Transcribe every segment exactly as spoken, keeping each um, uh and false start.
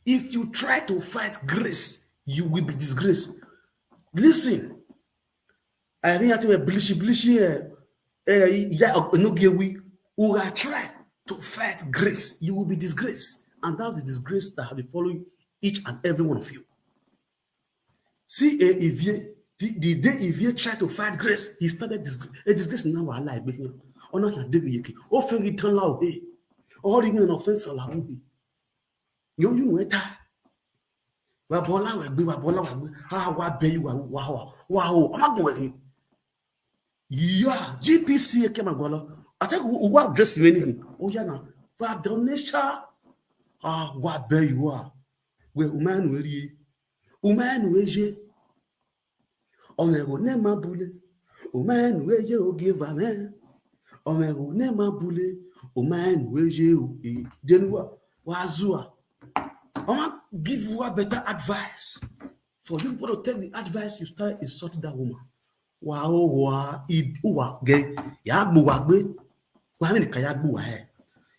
If you try to fight grace, you will be disgraced. Listen, I mean, I think bleachy, bleachy, eh, eh, yeah, no give we. Who are try to fight grace, you will be disgraced. And that's the disgrace that have been following each and every one of you. See, eh, Ivie, the, the day Ivie tried to fight grace, he started disgrace. A disgrace now our life. Ọna ya degbe yeke. Ofẹn ghi tan la ohe. Ọ rhie ighian ne ofẹn sẹ la ohe. Yo, you know eta. Wa bọ la wẹ gbe, wa bọ la wẹ gbe. A wa bẹ yi wa, wa, wa, wa ho. Ọ ma gun wẹ hin. Ya, G P C eke ma gualọ. I think u wa dress me ni hin. Oya na. Wa dọ ne sha. A wa bẹ yi wa. Wẹ, u ma nu erhie. U ma nu eje. Ọ mwẹ ẹghẹ ne ma bule, u ma nu eje ogieva mwẹ. Ọ mwẹ ẹghẹ ne ma bule, u ma nu eje o. Eh, denu wa, wa zua. I wan give you a better advice. For you people to take the advice, you start insulting that woman. Wa ho wa, i, uwa gẹ, ya gbe uwa gbe. Wa vbene ka ya gbe uwa hẹ.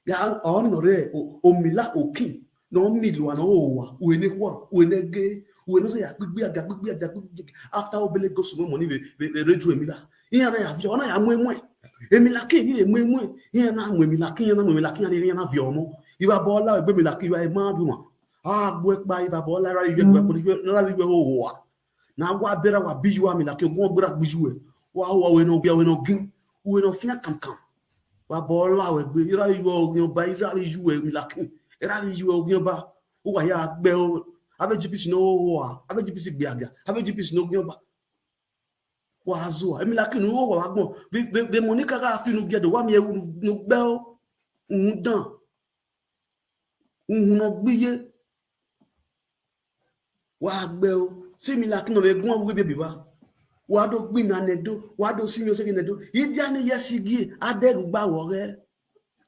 Ya, ọ nọ rẹ, o, omila okin, ne ọ mila uwa, ne ọ ho uwa, uwẹ ne khuọrọ, uwẹ ne ge, uwẹ ne ọ sẹ ya gbigbi aga, gbigbi aga, gbigbi aga. After obele go sumo money vbe, vbe, vbe reju emila. Iran na ya viọ, ọ na ya mu emuẹn. Emila ke ghi mu emuẹn. Iran na mu emila ke, iran na mu emila ke, iran na viọ ọmọ. Ivba bọ la egbe emila ke, ivba ma du ma. A gbe kpa ivba bọ la ra ivbi ẹgbẹ, ra ivbi ẹgbẹ ho uwa. Na wa bẹrẹ wa bi yu amila ke ogun ọgberra gbe yu ẹ. Wa ho uwẹ ne ọ wia, uwẹ ne ọ gin, uwẹ ne ọ fian kamkam. Wa bọ la wẹ gbe, ira vbe yu ẹ ogiọba, ira vbe yu ẹ milakin, ira vbe yu ẹ ogiọba. Uwa ya gbe o, avbe G P C ne ọ ho a, avbe G P C gbe agia, avbe G P C ne ogiọba. Wa zua, emilakin ne u ho wa agbọn, vbe, vbe, vbe Monica gha fi unu giẹ do, wa miẹn ẹwu ne u gbe o, uhunmwu dan. Uhunmwu ne ọ gbe iye, wa gbe o. Si emilakin ne ọ vbe guan vbe uwu ebiebi evba. Wa do gbinna ne Ẹdo, wa do si iyẹn ọse ghe ne Ẹdo. Idia ne ye si gie, a dẹ ghe ugba vbe ọghẹ.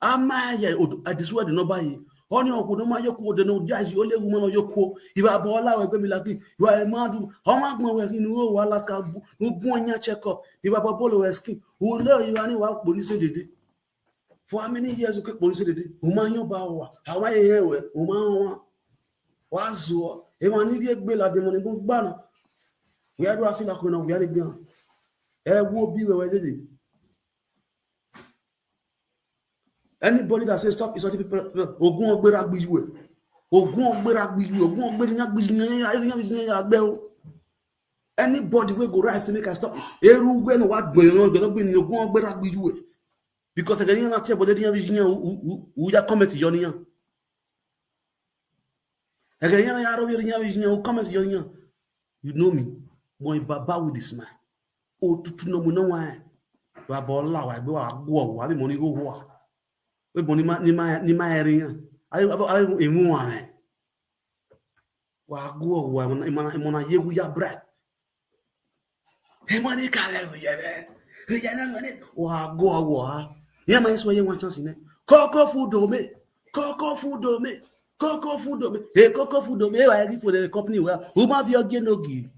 A ma ya odo, a disuẹ de ne ọ ba ye. Ọnii okhuo ne ọ ma ye okuo, de ne ọ dia zi, ọ le wu ma ne ọ ye okuo. Ivba bọ la wẹ gbe emilakin, you are a mad woman. Ọ ma gbọn wẹ ghi ne u ho wa Alaska, ne u bun yan check up. Ivba bọ bolo wẹ skin. U le ivba ni wa kpo ni se dede. For how many years u ke kpo ni se dede? U ma yan ọba uwa, a wa ye hẹ wẹ, u ma rẹn ọmwa. Wa zuọ, emwa ni rhie egbe ladian emwa ni bun gba na. Wẹ a do a fila ọkọ na, wẹ a rhie egbe na. Ẹ wo obi wẹ wẹ dede. Anybody that say stop insulting people, ogun ọgberra gbe yu ẹ. Ogun ọgberra gbe yu ẹ, ogun ọgberra iran gbe iran, iran, iran ya gbe o. Anybody wey go rise to make I stop, eru wẹ ne wa gbẹn yan, gbẹn yan, gbẹn yan, ogun ọgberra gbe yu ẹ. Because ẹghẹ ne iran na tie ẹbọ, iran vbe iyan, u, u, u, u ya comment yọ ne iran. Ẹghẹ ne iran ya rọ vbe iran vbe iyan, u comment yọ ne iran. You know me, but baba with the smile. Otutu ne ọ mu ne ọmwa rẹn, wa bọ la wa egbe, wa guọ wa vbe emọ ni hoho a. Vbe emọ ni ma, ni ma, ni ma rẹn iran. Avbe, avbe, avbe emwi uwanmwẹ. Wa guọ wa, emọ na, emọ na, emọ na ye wu ya bribe. Emọ ni ka vbe ru ye vbe. Ru ye na mọ ni, wa guọ wa. Iran ma suẹ ye one chance nẹ. Koko fu do me. Koko fu do me. Koko fu do me. E koko fu do me, e wa ghi fo ne company wa. U ma viọ gie ne ogie.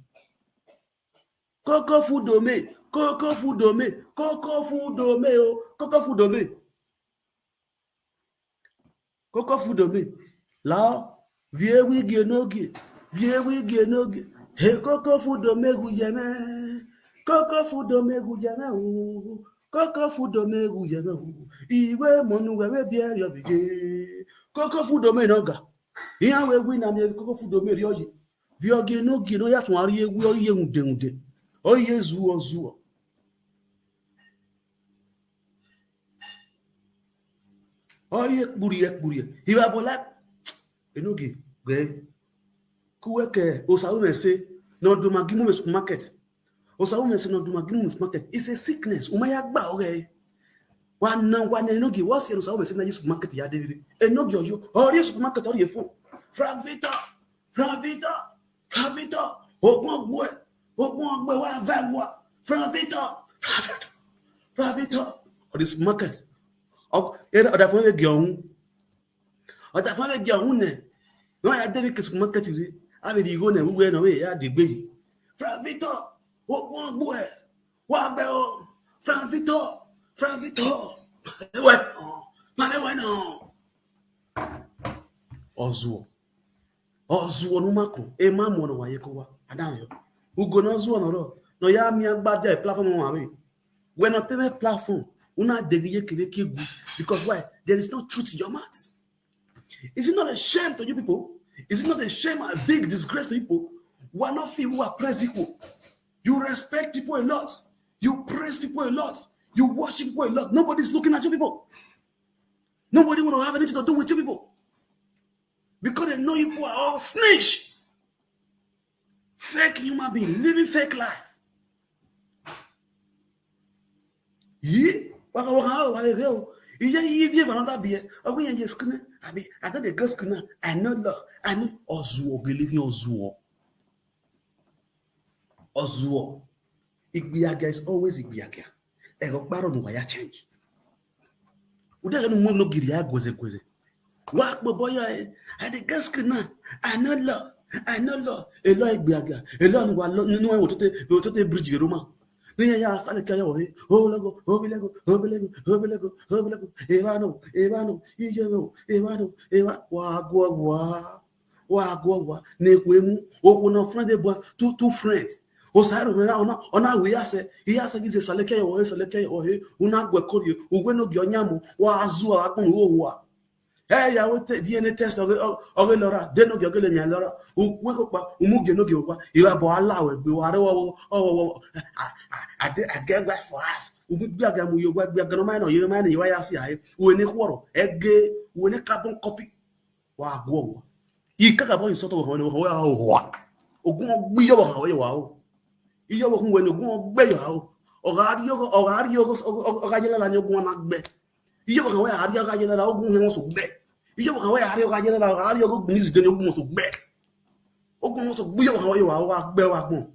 Koko fu do me, koko fu do me, koko fu do me o, koko fu do me. Koko fu do me. Lao, viẹ vbe igie ne ogie, viẹ vbe igie ne ogie. E koko fu do me gu ye mwẹ. Koko fu do me gu ye mwẹ o. Koko fu do me gu ye mwẹ o. Iwe mọ nu wẹ vbe biẹ rriọ vbe iye. Koko fu do me ne ọ ga. Iran wẹ wi na miẹn koko fu do me rriọ ye. Viẹ ogie ne ogie ne ọ ya suẹn rrie ewu, ọ ye runde runde, ọ ye zuọ zuọ, ọ ye kpurriẹ kpurriẹ. Ivba bọ la, enogie, ghe, ke uwẹ ke osa ru mwẹ ẹse ne ọ do Maggi mu vbe supermarket. Osa ru mwẹ ẹse ne ọ do Maggi mu vbe supermarket, it's a sickness, u ma ya gba ọghẹe. Wa na, wa na enogie, wa si enosa ru mwẹ ẹse na ye supermarket ya de rre. Enogie ọyo, ọ rrie supermarket, ọ rrie phone. Frank Victor, Frank Victor, Frank Victor, ogun ọgbuẹ, ogun ọgbuẹ wa va ẹguae. Frank Victor, Frank Victor, Frank Victor. Ọ rrie supermarket. Ọ, ọdafẹn vbe gie ọhun. Ọdafẹn vbe gie ọhun nẹ, ne ọ ya de vbe ke supermarket rre, a vbe rhie igho nẹ, uwẹ ne ọ vbe ya degbe yi. Frank Victor, ogun ọgbuẹ, wa gbe o. Frank Victor, Frank Victor, ma vbe wẹ nọ, ma vbe wẹ nọ. Ọ zuọ. Ọ zuọ ne u ma kọn, emwa mu ọnọ wa ye ko wa, a da mwẹ yọ. Ugo ne ọ zuọ nọ rọ, ne ọ ya miẹn gba dia platform ọmwa vbe. Wẹ ne ọ te mwẹ platform, u na deghe ye kevbe ke gu, because why? There is no truth in your mouth. Is it not a shame to you people? Is it not a shame and a big disgrace to you people? Wa nọ fi wa praise equal. You respect people a lot. You praise people a lot. You worship people a lot. Nobody's looking at you people. Nobody want to have anything to do with you people. Because they know you people are all snitch. Fake human being, living fake life. Yi, wa gha, wa gha, wa gha ghe o. Iye yi vie va na da biẹ. Ọ ghi yan ye school na. Abi, I don dey go school now. I no law. I no. Ọ zuọ, gele ghi ọ zuọ. Ọ zuọ. Igbiagia is always igbiagia. Ẹghẹ ọkpa rrọọ ne uwa ya change. Ude ẹghẹ ne u mu emwi ne ogiri ya guẹzẹ guẹzẹ. Wa kpe obọ ya, eh, I dey get screen now. I no law. I no law. Elọ igbiagia. Elọ ne uwa lọ, ne uwa vbe otete, vbe otete bridge vbe Roma. Ne iran ya sale ke ya ọre. Obilego, obilego, obilego, obilego, obilego. Evba nọ, evba nọ, iye mwẹ o, evba nọ, evba. Wa guọ wa. Wa guọ wa, ne ekhue mu, okhuo ne ọ friend ebua, two, two friends. Osa ẹre mwẹ na, ọ na, ọ na ru iyasẹ, iyasẹ ghi zẹ sale ke ya ọre, sale ke ya ọre, u na gu ẹko rrie, uwẹ ne ogie ọ yan mu, wa zuọ gha gbọnnọ uwu owa. Ẹ ya wẹ te, D N A test ọghe, ọ, ọghe lọra, de ne ogie ọghe le yan lọra, u wẹ ko kpa, u mu gie ne ogie kpa, ivba bọ a la wẹ gbe, wa rre ọvọ, ọvọ, ọvọ, I, I, I dey, I get wife for house. U mu igbiagia mu ye owa, igbiagia ne ọ ma nọ, ye ne ọ ma nọ, ye wa ya si a he, uwẹ ne khuọrọ, ẹge, uwẹ ne carbon copy. Wa guọ wa. I kakabọ ni sọtọ vbe ọvbokhan wẹ ne ọvbokhan wẹ ya hoho a. Ogun ọ gbe iyọvbokhan wẹ ye wa ho. Iyọvbokhan wẹ ne ogun ọ gbe ya ho. Ọ gha rrie ọghe, ọ gha rrie ọghe, ọ gha ye lala ni ogun na gbe. Iyọvbokhan wẹ a rrie ọ gha ye lala, ogun hẹn ọsọ gbe. Iyọvbokhan wẹ a rrie ọ gha ye lala, ọ gha rrie ọghe ogun ni zide ni ogun ọsọ gbe. Ogun ọsọ gbe iyọvbokhan wẹ ye wa ho, wa gbe wa gbọn.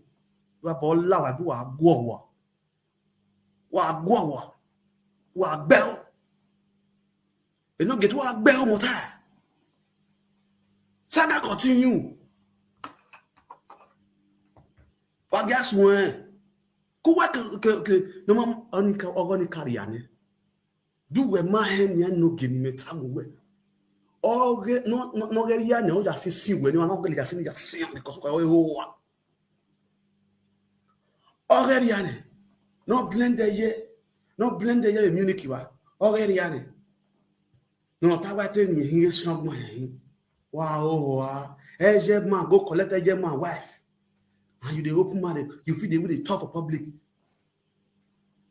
Wa bọ la wa gbe wa guọ wa. Wa guọ wa, wa gbe o. Enogie te wa gbe o mọta. Saga continue. Wa gia suẹn. Ku wẹ ke, ke, ke, ne ọ ma, ọni ka, ọghe ọni ka rria nẹ. Du wẹ ma hẹn nian ne ogie ne imẹ tama uwẹ. Ọghe, nọ, nọ, ne ọ ghẹ rria nẹ, ọ ya sin sin wẹ, ne ọ na gele ya sin, ya sin, because ọ ho wa. Ọ ghẹ rria nẹ, ne ọ blend ẹre ye, ne ọ blend ẹre ye vbe Munich wa, ọ ghẹ rria nẹ. Ne ọ ta wa te ne iran hin ghe strong man hin. Wa hoho a, ẹyẹ man go collect ẹyẹ man wife. And you dey open mouth, you fit dey even dey talk for public.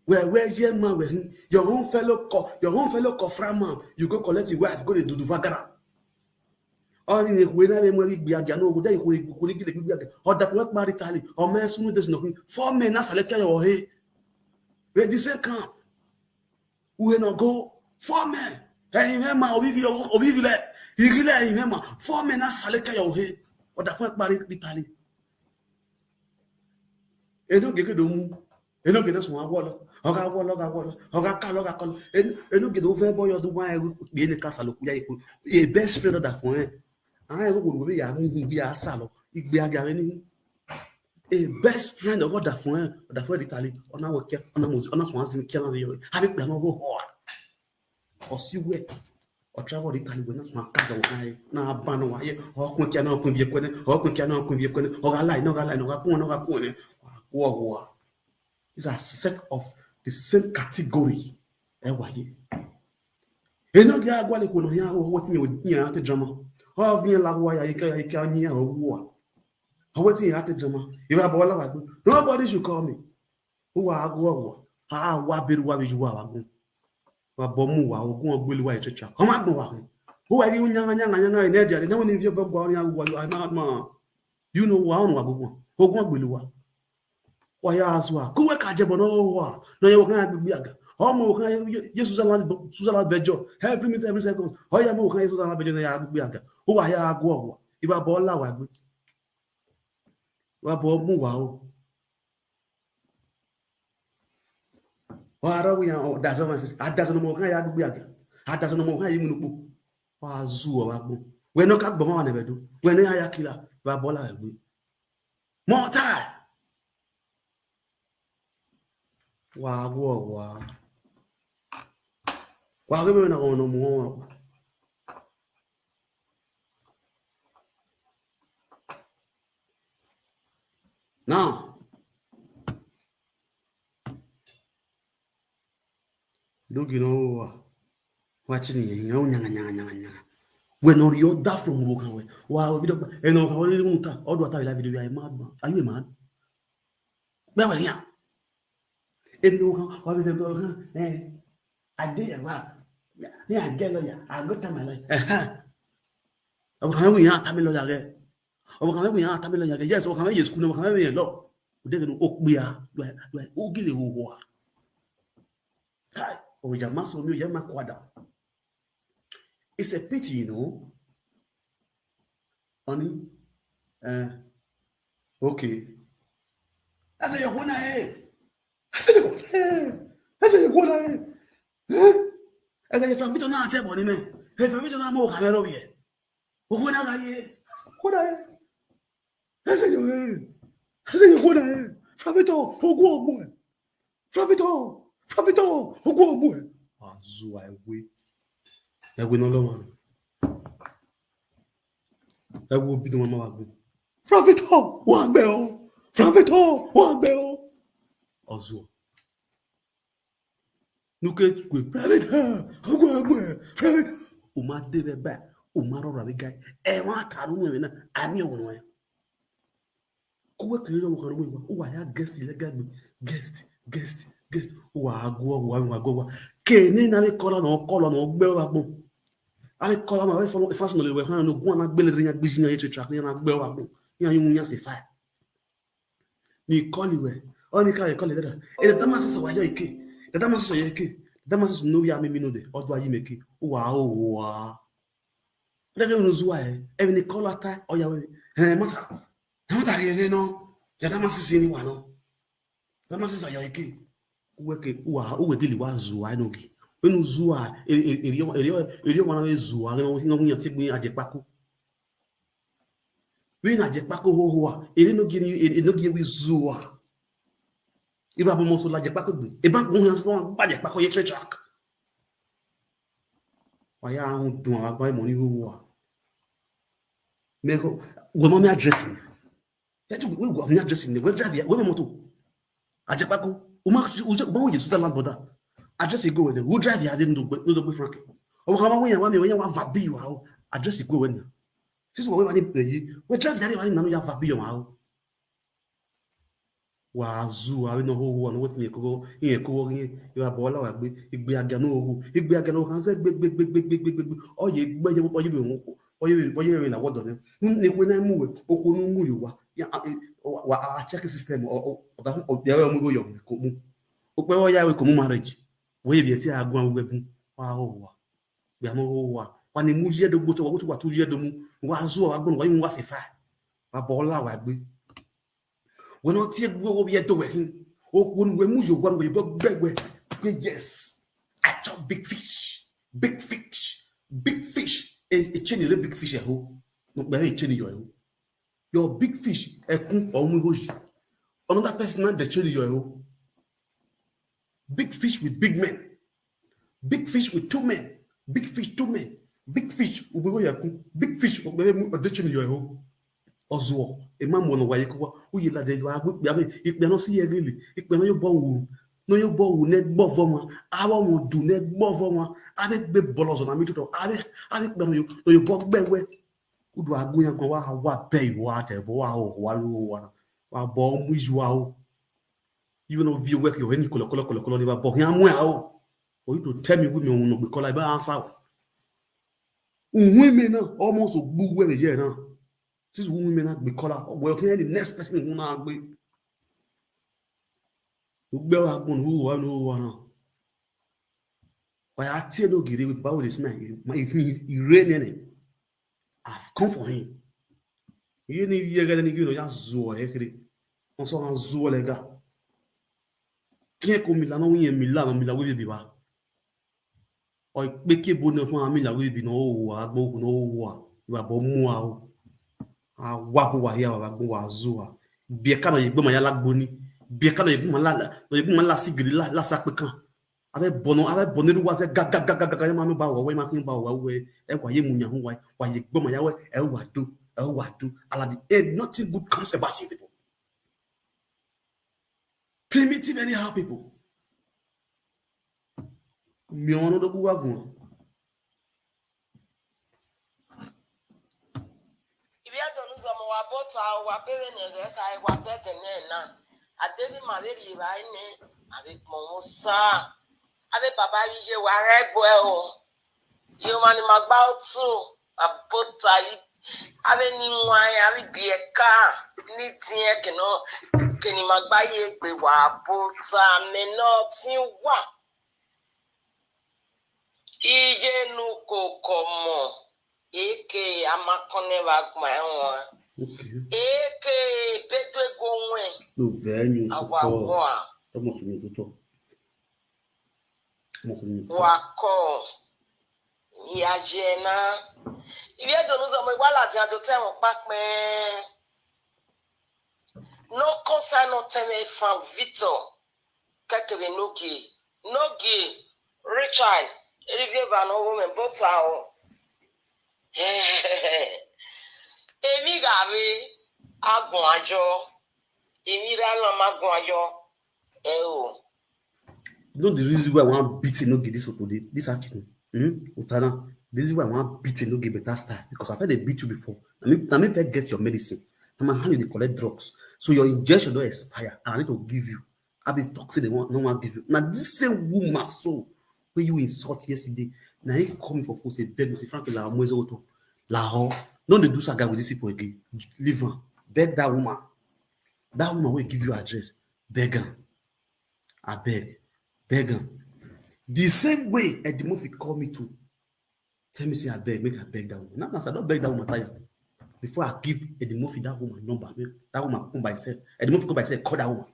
Wẹ, wẹ ẹyẹ man wẹ hin, your own fellow co-, your own fellow confra man, you go collect his wife, go dey dudu vagara. Ọni ne ekhue na vbe mu ẹghe igbiagia ne owo, de ekhue, ekhue ni gele igbiagia. Ọdafẹn wẹ kpa Italy, ọ ma sunu de sunu khin. Four men na sale ke ya ọre. Vbe the same camp. Uhe ne ọ go, four men. Ẹrinmwẹ ma, ovbi ighilẹ, ovbi ighilẹ, ighilẹ ẹrinmwẹ ma. Four men na sale ke ya ọre. Ọdafẹn wẹ kpa Italy. Enogie ke do mu, enogie ne suẹn wọlọ, ọ gha wọlọ, ọ gha wọlọ, ọ gha kalọ, ọ gha kalọ. Eno-, enogie do vẹ ẹbọ yọ do wa ẹre kpie ne ka salo ku ya ikpo. A best friend ọdafẹn. A rẹn ẹghẹ vbe ya mu hu bi a salo, igbe a gia vbe ni. A best friend ọghe ọdafẹn, ọdafẹn de Italy, ọ na wẹ kia, ọ na mu, ọ na suẹn sin kia na yọ. A vbe kpia ne ọ hoho a. Ọ si wẹ, ọ travel rre Italy wẹ na suẹn ka ga wẹ na, na ban nọ wa ye, ọ kuen kia na, ọ kuen viẹ kuẹ nẹ, ọ kuen kia na, ọ kuen viẹ kuẹ nẹ, ọ gha lie nẹ, ọ gha lie nẹ, ọ gha kuen nẹ, ọ gha kuen nẹ, wa guọ wa. These are set of the same category. Ẹ wa ye. Enogie a gualọ ikhuo ne ọ hian hoho, wẹ te iran, iran te drama. Ọ viẹn la wa ya ike, ike a yin ẹre vbe uwa. Ọ wẹ te iran te drama. Ivba bọ la wa gbe. Nobody should call me. Uwa a guọ wa. A wa berre uwa vbe ye uwa vbe agbọn. Wa bọ mu wa, ogun ọ gbele uwa ye church a. Ọ ma gbọn wa khin. Uwa ghi ru yanghan, yanghan, yanghan, ne ẹdia, ne wẹ ne ivbi obọ gua ọnrẹn uwa, you are mad man. You know wa, ọnrẹn uwa gbogbo. Ogun ọ gbele uwa. Wa ya zua. Ku wẹ ka jẹ ẹbọ ne ọ hoho a. Ne ọ ye vbe ọkhan ya gbe igbiagia. Ọ mu vbe ọkhan ye, ye, ye Switzerland, Switzerland bẹjọ. Every minute, every second. Ọ ya mu vbe ọkhan ye Switzerland bẹjọ ne ya gbe igbiagia. Uwa ya guọ wa. Ivba bọ la wa gbe. Wa bọ mu wa o. Ọ gha rrọọ wẹ iran, ọ, that's all my sister. A da zẹ ne ọ mu vbe ọkhan ya gbe igbiagia. A da zẹ ne ọ mu vbe ọkhan ya mu ne ukpo. Wa zuọ vbe agbọn. Wẹ ne ọ ka gbọmọ wa ne ẹvbo Ẹdo. Wẹ ne iran ya kila. Ivba bọ la wa gbe. Mọta. Wa guọ wa. Wa ghe mwẹ na ghọmwa ne ọ mu ọmwa ọkpa. Now, do gi nọ wa, wa ti ni yan yan nyanga nyanga nyanga nyanga. Wẹ ne ọ rhie ọda from vbe okhan wẹ, wa video kpa, ẹ ne okhan wẹ rhie unu ta, ọ do ta vbe live video ya, ẹ mad man. Are you a mad? Gbe wẹ khian. Ẹ ne okhan, wa vbe zẹ okhan, eh, I dey your back. Me, I get lawyer. I go tell my lawyer. Ẹhẹn. Okhan wẹ iran tama lawyer ghẹ. Okhan wẹ iran tama lawyer ghẹ. Yes, okhan wẹ ye school na, okhan wẹ ye law. Ude ghe ne okpia, you are, you are ugile hohoa. Kai, oya ma so mi, oya ma kwada. It's a pity, you know. Honey, eh, okay. Ẹ sẹ ye khuo na re. Ẹ sẹ ye khuo na re. Ẹ sẹ ye khuo na re. Eh? Ẹ ghe Frank Victor na te ẹbọ ni mẹ. Ẹ Frank Victor na mu okhan mwẹ rre ovbiẹ. Okhuo na gha ye. Khuo na re. Ẹ sẹ ye, ẹ sẹ ye khuo na re. Frank Victor, ogu ọgbọ ẹ. Frank Victor, Frank Victor, ogu ọgbọ ẹ. A zua ẹwe. Ẹwe ne ọ lọ mwa. Ẹwe obi ne ọ ma wa gbọn. Frank Victor, wa gbẹ o. Frank Victor, wa gbẹ o. Ọ zuọ. Ne u ke gue private, ha, aguẹ, aguẹ, private. U ma de vbe ẹba, u ma rhọrọ avbe guy. Ẹmwata ne u mwẹ na, a miẹn ọvbokhan. Ke uwẹ kere ọvbokhan ne u mwẹ wa, u wa ya guest lẹga gbe, guest, guest, guest. U wa gu ọghe uwa, u wa gu ọghe uwa. Ke ne avbe caller nọ, caller nọ gbe uwa agbọn. Avbe caller nọ, avbe fan, fans nọ lele uwa ekhan ne oguan na gbele rre iran gbe iyan ye track, iran na gbe uwa agbọn. Iran ye mu iyan sẹ fire. Ne I call wẹ, ọ ni ka call dada. E dada ma sisọ wa yọ ike. Dada ma sisọ yọ ike. Dada ma sisọ ne u ya mimi node, ọ do a yi mẹ ike. U wa ho wa. Dada unu zua ẹ, ẹmwẹ ne I call ata, ọ ya wẹ, hẹn, mata. Hẹn, mata ghe nọ. Dada ma sisọ ni wa nọ. Dada ma sisọ yọ ike. Uwẹ ke, u wa, uwẹ gele wa zua enogie. Vbene u zua, e, e, erriọ, erriọ, erriọ ọmwa na vbe zua, ne ọ, ne ọ winna te egbe ajekpako. Vbene ajekpako hoho a, erriọ enogie ni, erriọ enogie vbe zua. Ivba bọmọ so la ajekpako gbe. Eba gun yan so gba ajekpako ye track. Wa ya rhunmwuda vbe agbọn emọ ni hoho a. Mẹ ho, wẹ ma mẹ address ni. Ẹ tu wẹ wa mẹ address ni, wẹ drive ya, wẹ mẹ moto. Ajekpako, u ma, u je, u ma wẹ ye Switzerland border. Address go wẹ nẹ, u drive ya dee ne u do gbe, ne u do gbe Frank. Ọ wa ma wẹ yan wa mẹ, wẹ yan wa va bi yo aro. Address go wẹ nẹ. Since wẹ wa ni be yi, wẹ drive ya dee wa ni na nu ya va bi yo ma aro. Wa zu, avbe ne ọ hoho, ne ọ wẹ te irẹn kogho, irẹn kogho ghi irẹn, evba bọ la wa gbe, egbe agia ne ọ hoho, egbe agia ne ọ khan zẹ gbe, gbe, gbe. Ọ ye gbe, ọ ye, ọ ye vbe, ọ ye vbe, ọ ye vbe la wọdọ nẹ. Ne ekhue na mu wẹ, okhuo ne u mu ye owa, ya, a, e, wa, wa, a check system, ọ, ọ, ọ da, ọ, ọ, ya mu igho yọ, ko mu. Okpẹ vbe ọ ya wẹ ko mu marriage, wẹ ye vbe ẹtin a guan vbe uwẹ bun, wa hoho wa. Wẹ a ma hoho wa. Wa ni mu ye do gbe otọ, wa gbe otọ, wa tu ye do mu, wa zu, wa gbọnọ, wa yin wa sefa. Wa bọ la wa gbe. Wẹ ne ọ tie egbe wo vbiẹ do wẹ khin. Okhuo ne uwẹ mu ye owa ne uwẹ ye obọ gbe wẹ. Wẹ yes. I chop big fish. Big fish. Big fish. E, e chain re big fish ẹho. Ne ukpẹ re chain yọ ẹho. Your big fish, ẹkun, ọ mu igho yi. Another person na de chain yọ ẹho. Big fish with big men. Big fish with two men. Big fish, two men. Big fish, u gbe igho ye ẹkun. Big fish, ọ kpẹvbe mu, ọ de chain yọ ẹho. Ọ zuọ, emwa mu ọnọ wa ye kua. U ye ladian, wa gbe ikpia vbe, ikpia ne ọ si ye ghele, ikpia ne ọ ye obọ ru, ne ọ ye obọ ru ne ẹgbọvọ ọmwa, avbe ọmwa udu ne ẹgbọvọ ọmwa, avbe egbe bọlọzọ na miẹn otọ, avbe, avbe ikpia ne ọ ye, ne ọ ye obọ gbe wẹ. U do gha gu iran guan, wa, wa bẹ iran, wa dẹ ẹbọ, wa hoho, wa ru owa na, wa bọ mu iyu aro. Iye ne ọ viọ wẹ ke ọre ni kọlọ, kọlọ, kọlọ, kọlọ ni vbe abọ khian mu aro. For you to tell me wẹ imẹ uhunmwu ne ọ gbe kọla, I ba answer wẹ. Uhunmwu imẹ na, almost ogbe uwu vbe ye na. Since uhunmwu imẹ na gbe kọla, wẹ ọ khian the next person uhunmwu na gbe. Ugbẹ wa gbọn ne u wa ne u wa na. Wa ya tie ne ogiri with power with smile. He, he, he reign in it. I've come for him. Iye ni ye ẹghẹ ne iye ne ọ ya zuọ ẹre kherhe. Ọ sọ ghan zuọ lẹga. Kiẹn ko mila ne ọ wẹ irẹn mila, ne ọ mila wẹ ivbi evba. Ọ ikpe ke ebo ne ọ sọn a mila wẹ ivbi ne ọ hoho a, agbọn okhuo ne ọ hoho a, evba bọ mu a o. A wa bu wa hia vbe agbọn wa zuọ a. Biẹ ka ne ọ ye egbe ma ya la gbo ni. Biẹ ka ne ọ ye egbe ma la, ne ọ ye egbe ma la sigiri la, la sa kpe kan. Avbe ẹbọ nọ, avbe ẹbọ ne erha uwa zẹ ga, ga, ga, ga, ga, ga, ya ma miẹn ba uwa, wẹ ma khian ba uwa, wẹ, ẹ wa ye mu yan hu uwa, wa ye egbe ma ya wẹ, ẹ wa do, ẹ wa do. Aladi, eh, nothing good comes about you people. Primitive anyhow people. Miẹn ọmwa ne ọ do gbe uwa guan. Ivbi Ẹdo ne uzọmọ, wa bọ ota o, wa bọ vbene ẹghẹ kha, wa bọ ẹdẹ nẹ na. A deghẹ ima vbe rhie evbare nẹ, a vbe gbọnmwẹ Osa. Avbe baba ghi ye wa ghẹ gbuẹ o. Iye ọmwa ne ima gba otu, wa bọ ota yi. Avbe ne iwẹn, avbe ibiẹka, ne idiẹn, kene, kene ima gba ye egbe, wa bọ ota, mẹ ne ọtẹn uwa. Iye ne ukoko ọmọ, eke amakọnnẹ vbe agbọn ẹwaẹn. Okay. Eke bedu ego wẹn. No vẹ ni osu awa tọ. Wa. Ọmọ sunu osu tọ. Ọmọ sunu osu tọ. Wa kọ. Ya je na. Ivbi Ẹdo ne uzọmọ, I wa ladian do ta ẹmwẹ ọkpa kpẹẹn. Ne ọ kọsa ne ọ tẹn mwẹ Frank Victor. Kẹkẹ vbe Enogie, Enogie, Richard, erha ivbi eva ne ọ ru mwẹ bọ ota o. Emwi gha rre, a guan yọ. Emwi rre, a ma guan yọ. Ẹ o. You know the reason why I wan beat Enogie this today, this afternoon? Hmm? Utana, the reason why I wan beat Enogie better style, because I first dey beat you before. Na me, na me first get your medicine. Na my hand you dey collect drugs. So your injection don expire, and I need to give you. I be talk say they want, no one give you. Now this same woman so wey you insult yesterday, now he call me for phone, say, "Beg me, say, Frankie, la mo ezo to, la ho. Don't dey do saga with these people again. Leave her. Beg that woman. That woman will give you address. Beg her. I beg. Beg her." The same way Eddie Murphy call me to tell me say I beg, make I beg that woman. Now, as I don't beg that woman, tire. Before I give Eddie Murphy that woman number, make that woman come by herself. Eddie Murphy come by herself, call that woman.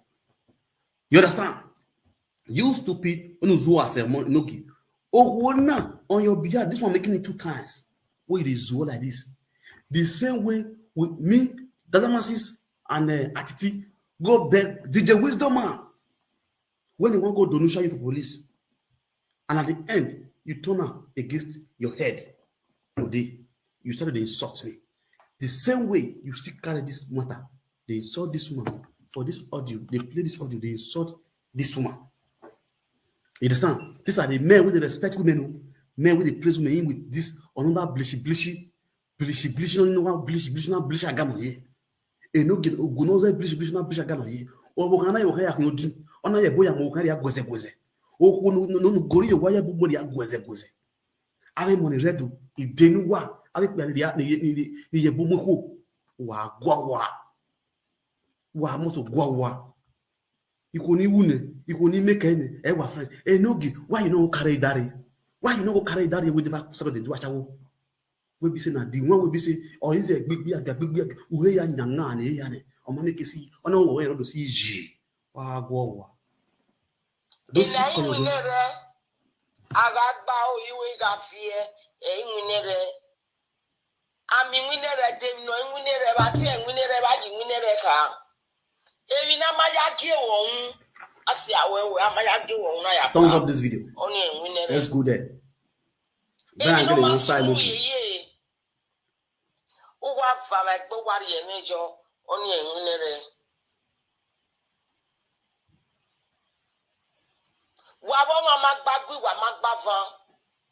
You understand? You stupid, unu zuo asẹ, Enogie. Okhuo na, on your behalf, this one making it two times. Why you dey zuo like this? The same way with me, Dada Masis and uh, Atiti go beg D J Wisdom man when he wan go denuncia you for police. And at the end, you turn am against your head. Today, you started to insult me. The same way you still carry this matter, they insult this woman for this audio, they play this audio, they insult this woman. You understand? These are the men wey dey respect women o. Men wey dey praise women in with this another blishy blishy, blishy blishy, no, no, blishy blishy, na blishy agamo ye. Enogie, ogun nọ zẹ blishy blishy, na blishy agamo ye. Ọvbokhan na ye ọvbokhan ya khian odin, ọ na ye ẹbo ya mu ọvbokhan ya guẹzẹ guẹzẹ. Okhuo ne, ne, ne gori ye owa ya bu mu ya guẹzẹ guẹzẹ. Avbe emọ ni rre Ẹdo, ide ne uwa, avbe ikpia ni rhie, ni ye, ni ye, ni ye bu mu ikhuo, wa gua wa. Wa must gua wa. Ikhuo ni wu nẹ, ikhuo ni make nẹ, ẹ wa friend. Enogie, why you no go carry Idare? Why you no go carry Idare wey dey back seven dey do ashawo? Wey be say na the one wey be say, or is there gbigbi aga, gbigbi aga, uhe ya nya nga ne ya nẹ. Ọ ma make see, ọ na wo ya do si yi. Wa gua wa. Those Ina color iwinna rẹ, a gha gba ori iwe gha viẹ, ẹ iwinna rẹ. A miẹn iwinna rẹ de emwi nọ, iwinna rẹ vbe a tie iwinna rẹ vbe a ye iwinna rẹ kha. Emwi ne a ma ya gie vbe ọhun, a si aro ẹre, a ma ya gie vbe ọhun na ya Thumbs kha. Up this video. Ọni iwinna rẹ. Let's go there. Emwi Brian, ne ọ get ma one side sunu note. Yeye. Uwa va vbe egbe uwa rhie ẹmwẹ yọ, ọni iwinna rẹ. Wa vbe ọmwa ma gba gui, wa ma gba van,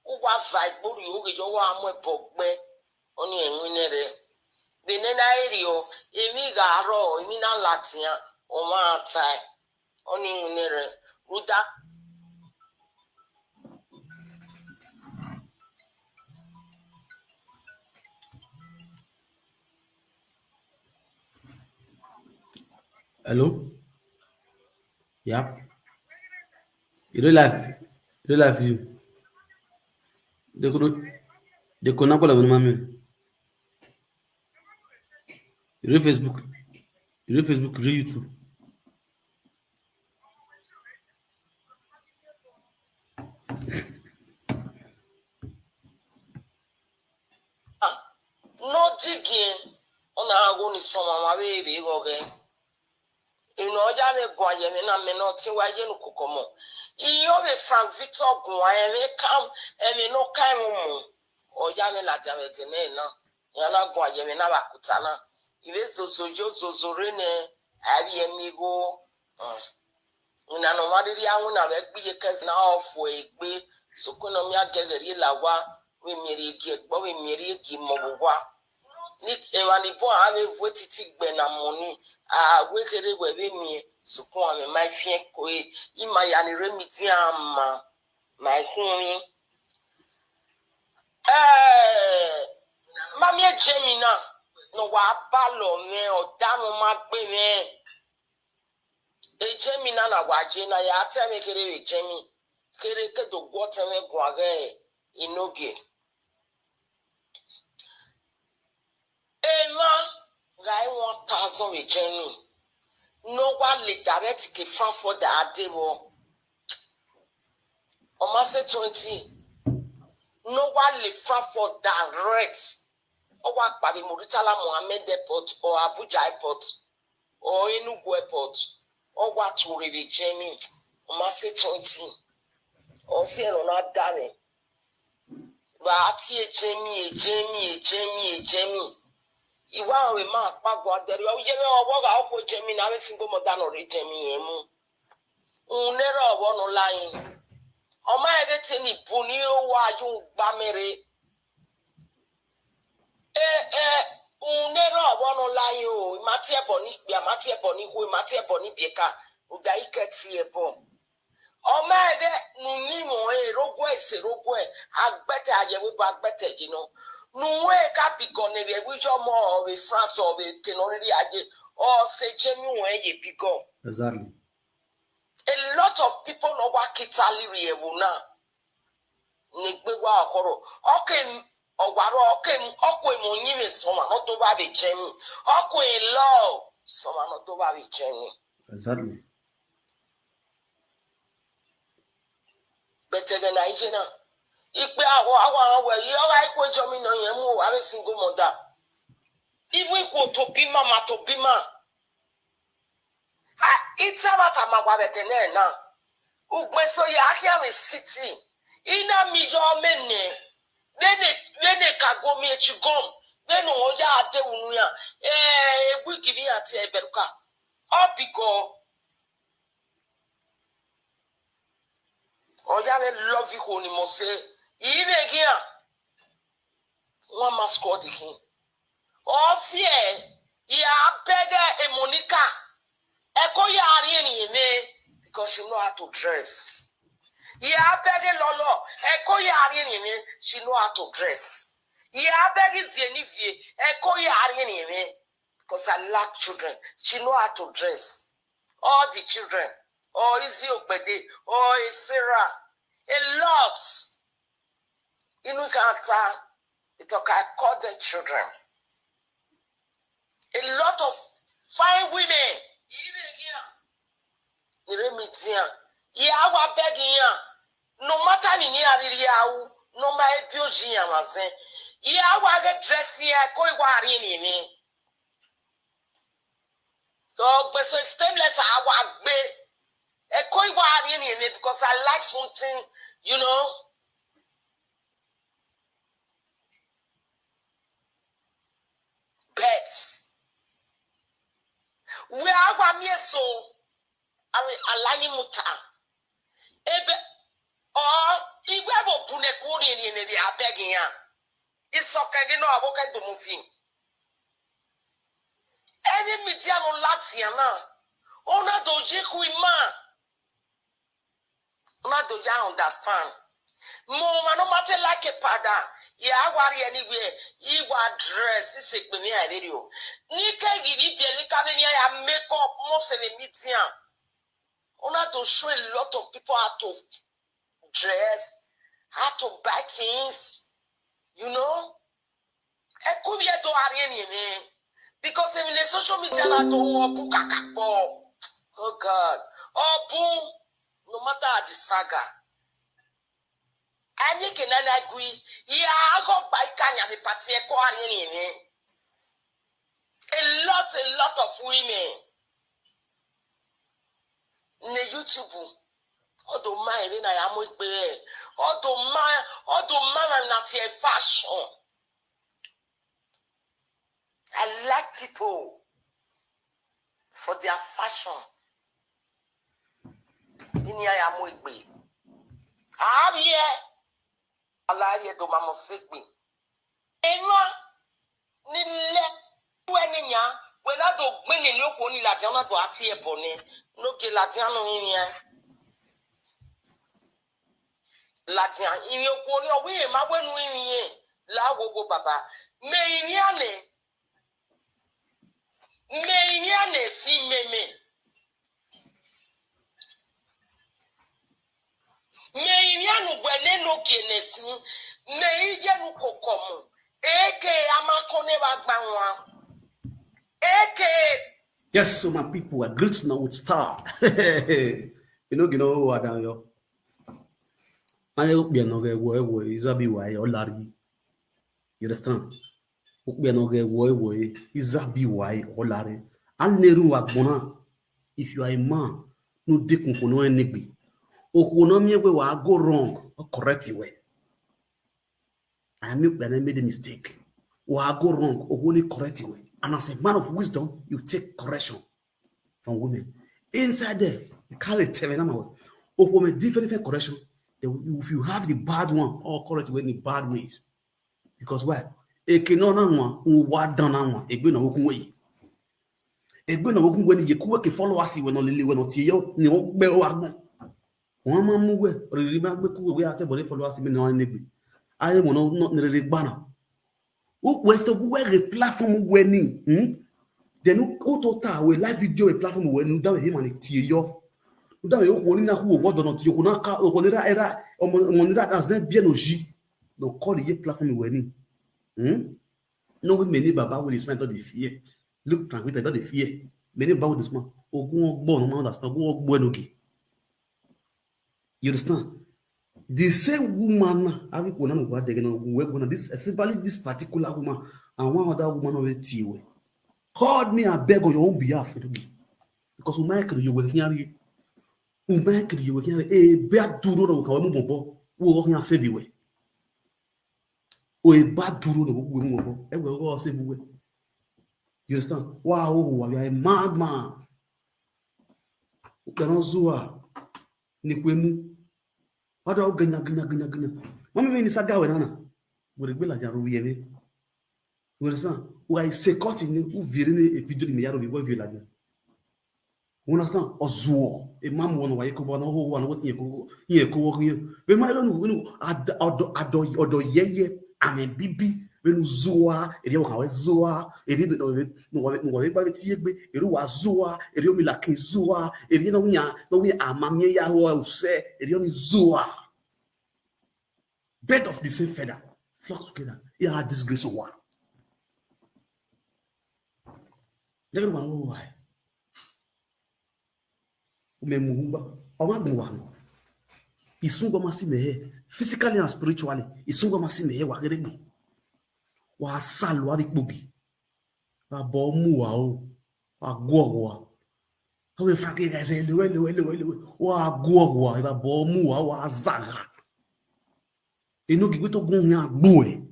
uwa va egbe rhie oghe yọ, wa mu ẹbọ gbe, ọni iwinna rẹ. Vbene na i rriọ, emwi gha rrọọ, emwi na ladian, ọmwa tae. Ọni iwinna rẹ, rhunmwuda. Hello? Yep. You dey live? You dey live for you? They could, they could not call them, man. You dey Facebook? You dey Facebook? You dey YouTube? Ah, ne ọ digiẹn, ọ na gha gho ni sẹ ọmwa vbe vbe ghọghẹ. Emwi ne ọ ya mwẹ guan ye ẹmwẹ na, mẹ ne ọ tie uwa ye ne ukoko ọmọ. Iyọnmwẹ Frank Victor guan ẹmwẹ kam, ẹmwẹ ne ọ ka ẹmwẹ ọmọ. Ọ ya mwẹ ladian vbe ẹdẹ nẹ na. Iran na guan ye ẹmwẹ na vbe akuta na. I vbe zozo yo zozo rre nẹ, a vbiẹ miẹn igho. Hmm. Winna ne ọmwa rhirhi a winna vbe ẹgbẹe iyeke ẹzẹ na ọ fuẹ egbe, sokpan ne ọ miẹn a giẹghẹ rhie la owa, vbe miẹn rhie gie ẹgbọ, vbe miẹn rhie gie imọ vbe owa. Ni emwa ni bun a vbe vuẹ titi gbe na mọ ni, a wẹ kherhe wẹ vbe miẹn, sokpan amẹ ma fian ẹko re, ima ya ni rre media ma, ma i khuọnmwi. Eh, ma miẹn Jenny na, ne ọ wa balọ mwẹ, ọ da mwẹ, ọ ma gbe mwẹ. Jenny na na wa ye na ya tẹ mwẹ kherhe vbe Jenny, kherhe ke do gu ọtẹn mwẹ guan ghẹ enogie. Emwa gha re one thousand vbe Jenny, ne ọ wa le direct ke Frankfurt da a de vbọ. Ọ ma sẹ twenty, ne ọ wa le Frankfurt direct, ọ wa kpa vbe Murtala Mohammed Airport or Abuja Airport or Enugu Airport, ọ wa tuorre vbe Jenny, ọ ma sẹ twenty, ọ si ẹre ọ na da mwẹ. Vbe a tie Jenny, Jenny, Jenny, Jenny. I wa rẹn vbe ma kpa guan dẹrriọ, u yevbe ọvbọ gha ọ khuo Jenny na, avbe single mother ne ọ rre Jenny rẹn mu. Uhunmwu ne erha ọvbọ ne ọ la yin. Ọ ma rẹn ghe te ne I bu ne I ro uwa ye uhunmwu gba mẹ rre. Eh, eh, uhunmwu ne erha ọvbọ ne ọ la yin o, I ma tie ẹbọ ne ikpia, I ma tie ẹbọ ne ikhuo, I ma tie ẹbọ ne ibiẹka, rhunmwuda I ke tie ẹbọ. Ọ ma rẹn ghe ne uyinmwẹ ọnrẹn, erha oguẹ, ise erha oguẹ, agbẹtẹ, a ye ẹvbo ebo agbẹtẹ ye nọ. Ne uhunmwu ka bigọ ne vbe ẹvbo iyọmọ, ọ vbe France, ọ vbe eke ne ọ rhirhi a ye, ọ sẹ Jenny uhunmwu ye bigọ. Exactly. A lot of people ne ọ wa ke Italy rrie ẹvbo na, ne egbe wa khọrọ. Ọ ke, ọ wa rrọọ, ọ ke, ọ ku emọ uyinmwẹ sẹ ọmwa ne ọ do vba vbe Jenny. Ọ ku elọ sẹ ọmwa ne ọ do vba vbe Jenny. Exactly. But ẹghẹ ne a i ye na, ikpia awa, awa rẹn wẹ, I, ọ gha i ku Jenny nọ, irẹn mu avbe single mother. Even I ku otọ obi ima, ma tọ obi ima. A, I ta ẹmwata ma wa vbe ẹdẹ nẹ na. Ugbẹn eso ya khian vbe city. I na miẹn iyọ mẹ nẹ. Vbene, vbene ka gu miẹn chigom, vbene ọ ya de unu iran, eh, wig vbe iran tie ẹbẹruka. Ọ bigọ. Ọ ya vbe love ikhuo ni mose. I vbe ghian. Wan ma squad khin. Ọ siẹ, ya bẹghe e Monica. Ẹko ya rhiẹnrhiẹn mwẹ, because she know how to dress. Ya bẹghe Lọlọ, ẹko ya rhiẹnrhiẹn mwẹ, she know how to dress. Ya bẹghe Ivie ne Ivie, ẹko ya rhiẹnrhiẹn mwẹ, because I lack children. She know how to dress. All the children, or Izzy Ogbede, or Sarah, a lot. Inu I kha ta, I talk, I call them children. A lot of fine women. Ni rre media, I a wa beg iran, no matter ni iran rhirhi a ru, ne ọ ma he bi oyi iran vbe azẹn. I a wa ghe dress iran, ẹko I wa rhiẹnrhiẹn mwẹ. Ọ gbe so stainless a wa gbe. Ẹko I wa rhiẹnrhiẹn mwẹ because I like something, you know. But wẹ a wa miẹn eso, I mean, a la ni muta. Ebe, ọ, I wẹ vbe obọ ne ẹko rhiẹnrhiẹn mwẹ vbe a beg iran. Isọkẹn ghi nọ, avbe okẹn do mu fi. Ẹmwẹ media ne ọ ladian na, ọ na do ye khu ima. Ọ na do ya understand. Mẹ ọmwa ne ọ ma te like padà, ya wa rhie ni wẹ, I wa dress, I sẹ egbe mwẹ a rherhe o. Ne I ke ghi vbe ibiẹka vbene iran ya make up, mostly vbe media. Ọ na do show a lot of people how to dress, how to buy things, you know. Ẹko ivbi Ẹdo a rhiẹnrhiẹn mwẹ, because emwi ne social media na do ru ọ bun kakabọ. Oh God, ọ bun, no matter the saga. A miẹn eke na na gui, ya gha gba ika yan vbe party, ẹko a rhiẹnrhiẹn mwẹ. A lot, a lot of women ne YouTube, ọ do ma emwi na ya mu egbe rẹ, ọ do ma, ọ do ma na tie fashion. I like people for their fashion. Iran ya mu egbe. A vbiẹ, a la vbiẹ do ma mọ sẹ egbe. Emwa ni lẹ tuẹ ne iran, wẹ na do gbẹn ne okhuo ni ladian na do a tie ẹbọ nẹ, ne ogie ladian ne u rinmwian. Ladian, rinmwian okhuo ni, ọ wẹ irẹn ma wẹ ne u rinmwian, la wowo baba. Mẹ rinmwian nẹ, mẹ rinmwian nẹ si mẹ mẹ. Mẹ rinmwian ne uwẹ nene ogie nẹ si, mẹ i ye ne u koko mu, eke a ma kọn ne evba gba wan. Eke. Yes, so my people, I greet you now with star. You know, you know what I don't know. A rẹn okpia ne ọ ghẹ wọ ẹvbo Izabi wa ọ la rrie. You understand? Okpia ne ọ ghẹ wọ ẹvbo Izabi wa ọ la rrie. A na erhunmwu agbọn na. If you are a man, ne u dekun okhuo ne ọ rẹn ne egbe. Okhuo ne ọ miẹn wẹ wa go wrong, ọ correct wẹ. I mean, when I made a mistake, or I go wrong, or only correct you. And as a man of wisdom, you take correction from women. Inside there, you can't tell me, or women different, different correction. They will- If you have the bad one, all correct you in the bad ways. Because why? Eke nọ na wan, u wa dan na wan, egbe na wo kun we. Egbe na wo kun we ni ye ku we ke followers we no lele we no tie yo, ni o gbe o agbọn. Wọn ma mu wẹ, riri ma gbe ku wẹ, wẹ a te bọ ne followers me ne ọ ne egbe. A ye wọn nọ ne rere gba na. U wẹ to gu wẹ ghe platform wẹ ni, hmm? Then u to ta wẹ live video wẹ platform wẹ ni, u da wẹ he ma ni tie yo. U da wẹ okhuo ni na khu wọ dọ nọ tie, okhuo na ka, okhuo ni ra, era, ọmọ, ọmọ ni ra da zẹ biẹ no ji. No call ye platform wẹ ni. Hmm? No, we many baba with this man, don't dey fear. Look, Frank, we don't dey fear. Many baba with this man. Ogun ọgbọ, no man understand. Ogun ọgbọ enogi. You understand? The same woman na, abi kona no wa dege na, we go na this, especially this particular woman, and one other woman of it, called me and beg on your own behalf, enogi. Because we might kill you with here. We might kill you with here. Eh, be a duro no ka we mu bobo. We go here save you. O e ba duro ne ovbi uwẹ mu obọ, ẹwẹ ọghe ọ sẹ vbe uwẹ. You understand? Wa hoho, wa vbe a madman. Ukpẹ ne ọ zua, ne ikhuemu. Wa da gẹnya, gẹnya, gẹnya, gẹnya. Ma miẹn vbene I sa ga wẹ na na. Wẹ rhe gbe ladian rre ovbi ẹmwẹ. You understand? Wa i se cut ni, u viọ ne video ni mẹ ya rre ovbi, wẹ viọ ladian. You understand? Ọ zuọ, e ma mu ọna wa ye kobọ, ne ọ hoho, ne ọ wẹ te irẹn kobọ, irẹn kobọ khian. Vbe ma rẹn unu, unu, ada, ọdọ, ọdọ, ọdọ yẹyẹ, amẹ bibi, vbene u zua, erriọ wa wẹ zua, erriọ ne uwa vbe gba vbe tie egbe, erriọ uwa zua, erriọ omilakin zua, erriọ ne ọ wian, ne ọ wian a ma miẹn ya ho usẹ, erriọ ni zua. Bird of the same feather flocks together. Iran disgrace uwa. Nẹgẹ ne uwa ru uwa. Mẹ mu uwa, ọ ma gbẹn uwa nọ. Isun uwa ma si mẹ hẹ, physically and spiritually. Isun uwa ma si mẹ hẹ, wa ghe rre egbe. Wa sa lo avbe ikpoghi. Vbe abọ mu uwa o, wa guọghọ uwa. Ọ wẹ Frank gha zẹ lewe, lewe, lewe, lewe. Wa guọghọ uwa, vbe abọ mu uwa, wa zagha. Enogie wẹ te gun hian gbuẹ.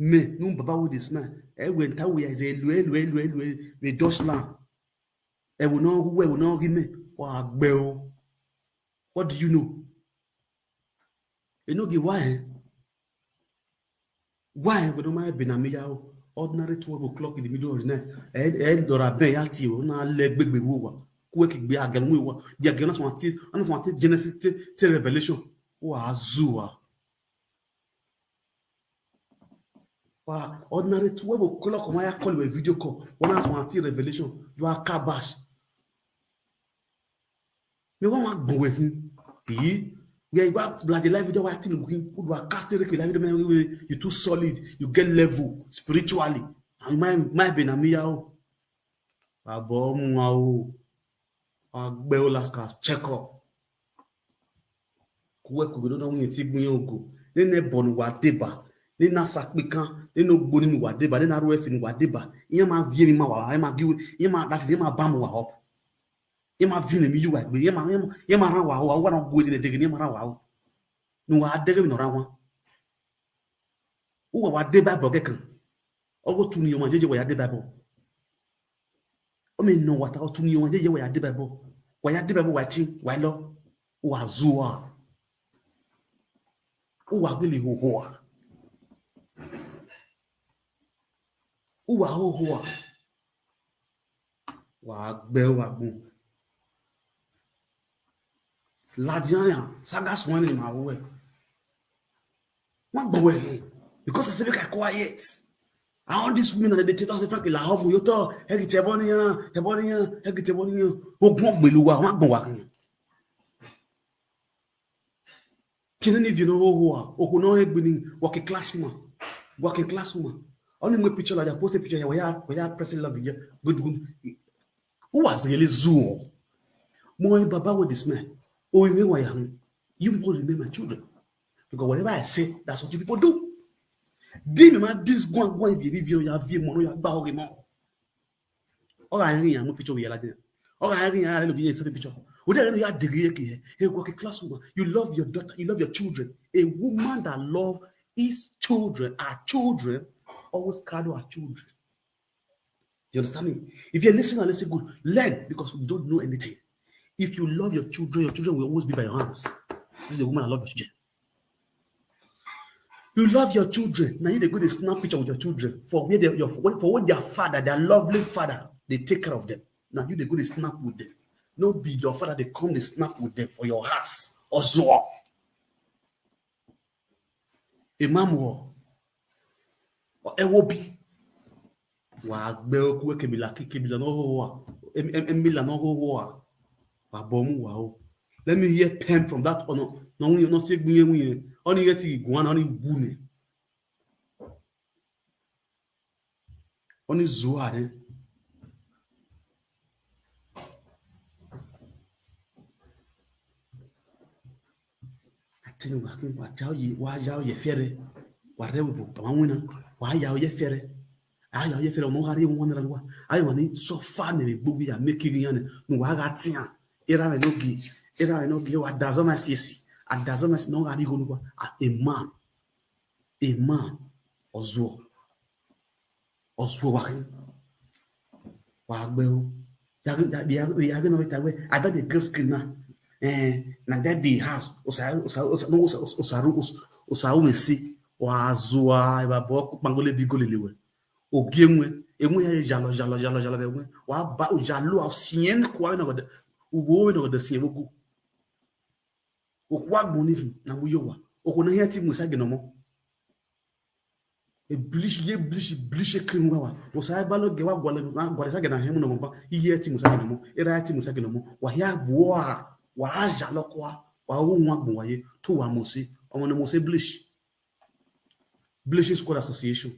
Mẹ, ne u baba with the smile. Ẹ wẹ ta wẹ ya zẹ lewe, lewe, lewe, lewe, vbe Dutchland. Ẹvbo ne ọ ghi uwẹ, ẹvbo ne ọ ghi mẹ, wa gbe o. What do you know? Enogie wa hẹ? Wa hẹ, wẹ ne ọ ma ebe na mi ya o. Ordinary twelve o'clock in the middle of the night. Ẹ, ẹ dọrọ abẹ ya tie o, na lẹ gbegbe vbe uwa. Ku wẹ ke gbe agiẹn mu uwa. Gbe agiẹn na suma tie, na suma tie Genesis tie, tie Revelation. Wa zua. Wa, ordinary twelve o'clock, ma ya call wẹ video call. Wa na suma tie Revelation. You are kabash. Mẹ wa wa gbọn wẹ hin. Iyi, wẹ i wa ladian live video wa tini wẹ hin. U do a cast reke live video, man, you too solid. You get level spiritually. And my, my be na mi ya o. Abọ mu wa o. Wa gbe o last cast check up. Ku wẹ ku vbe ne ọ na winna te igbinna ogo. Nene ẹbọ ne uwa deba. Nene asakpikan. Nene ogbo ni ne uwa deba. Nene arhuẹfi ne uwa deba. Iran ma viọ emwi ma wa, iran ma gie, iran ma, that is, iran ma bam uwa up. Iran ma viọ emwi ye uwa egbe. Iran ma, iran ma, iran ma rhan uwa ho. Uwa na gu eni ne deghe, iran ma rhan uwa ho. Ne uwa deghe emwi ne ọ rhan wan. Uwa wa deba ẹbọ kẹkan. Ọghe otu ne ọmwa yeye wa ya deba ẹbọ. Ọ mẹ nọ wa ta, otu ne ọmwa yeye wa ya deba ẹbọ. Wa ya deba vbe uwa ẹtin, wa lọ, uwa zua. Uwa gele hoho a. Uwa hoho a. Wa gbe uwa gbọn. Ladian ya, saga suẹn ne ima ru ẹe. Wa gbọn wẹ hẹ, because I say make I quiet. And all these women, they dey tell us, Frank, la hobu yo to, ẹ ghi te ẹbọ ne iran, ẹbọ ne iran, ẹ ghi te ẹbọ ne iran. Ogun gbele uwa, wa gbọn wa khin. Kene ni viọ ne ọ hoho a, okhuo ne ọ he egbe ni, working class woman, working class woman. Ọni mu picture ladian, post picture ya, wẹ ya, wẹ ya press love ya, good, good. Who has really zuọ? Mo, baba wey dey smell. O, ime wa ya hin. You people remain my children. Because whatever I say, that's what you people do. Di mi ma dis guan guan ivie ni ivie ya vie mo no ya gba oghe mo. Ọ gha rẹn iran mu picture vbe iye ladian. Ọ gha rẹn iran, a rẹ love ye selfie picture. Ude ẹre ya deghe ye ke, a working class woman. You love your daughter, you love your children. A woman that love his children, her children, always carry her children. You understand me? If you listen and listen good, learn, because you don't know anything. If you love your children, your children will always be by your hands. This is a woman that love your children. You love your children. Now you dey go dey snap picture with your children for where they, your, for where their father, their lovely father, dey take care of them. Now you dey go dey snap with them. No be your father dey come dey snap with them for your house. Ozuọ. Imam wo. Ẹwobi. Wa gbe oku ekemila, kekemila ne ọ hoho a. Em-, em-, emila ne ọ hoho a. Wa bọ mu wa o. Let me hear pen from that ọnọ. Ne ọ winna, ne ọ tie egbe iye winna. Ọni ghẹ ti guan na, ọni wu nẹ. Ọni zua nẹ. Atene wa khin, wa ya oye, wa ya oye fiẹrẹ, wa rre ẹvbo, wa winna, wa ya oye fiẹrẹ, a ya oye fiẹrẹ, ọmọ gha rrie one hundred wa, a ghi wa ni suffer ne vbe gbogbo ya make ighi iran nẹ, ne uwa gha tian, erha mwẹ ne ọ gie, erha mwẹ ne ọ gie, wa da zọmwa esiesi, a da zọmwa esiesi ne ọ gha rrie igho ne uwa, a, a man, a man, Ozuọ. Ozuọ wa khin. Wa gbe o. Ya ghe, ya, ya, ya ghe ne ọ vbe ta wẹ, I got the green screen na. Eh, na that the house. Osa, osa, osa, no, osa, osa, osa, osa, osa, osa, osa, wa zua, evba bọ, kpangolo bi golele wẹ. Ogie wẹ, emwi ya ye yalọ, yalọ, yalọ, yalọ vbe wẹ. Wa ba, yalọ, a siẹn kua vbe nọghọdẹ. Uwo vbe nọghọdẹ siẹn vbe ogo. Okhuo agbọn ni hin, na mu ye owa. Okhuo ne ọ hian te mu esagiẹn ne ọmọ. E bleach, ye bleach, bleach cream wa wa. Osanobua lọ gie wa gualọ, wa gualọ esagiẹn na hẹn mu ne ọmọ ba. Iye te mu esagiẹn ne ọmọ. Erha te mu esagiẹn ne ọmọ. Wa hia vbuọ a, wa yalọ kua, wa ru uhunmwu agbọn wa ye, te uwa mose. Ọmọ ne mose bleach. Bleaching Squad Association.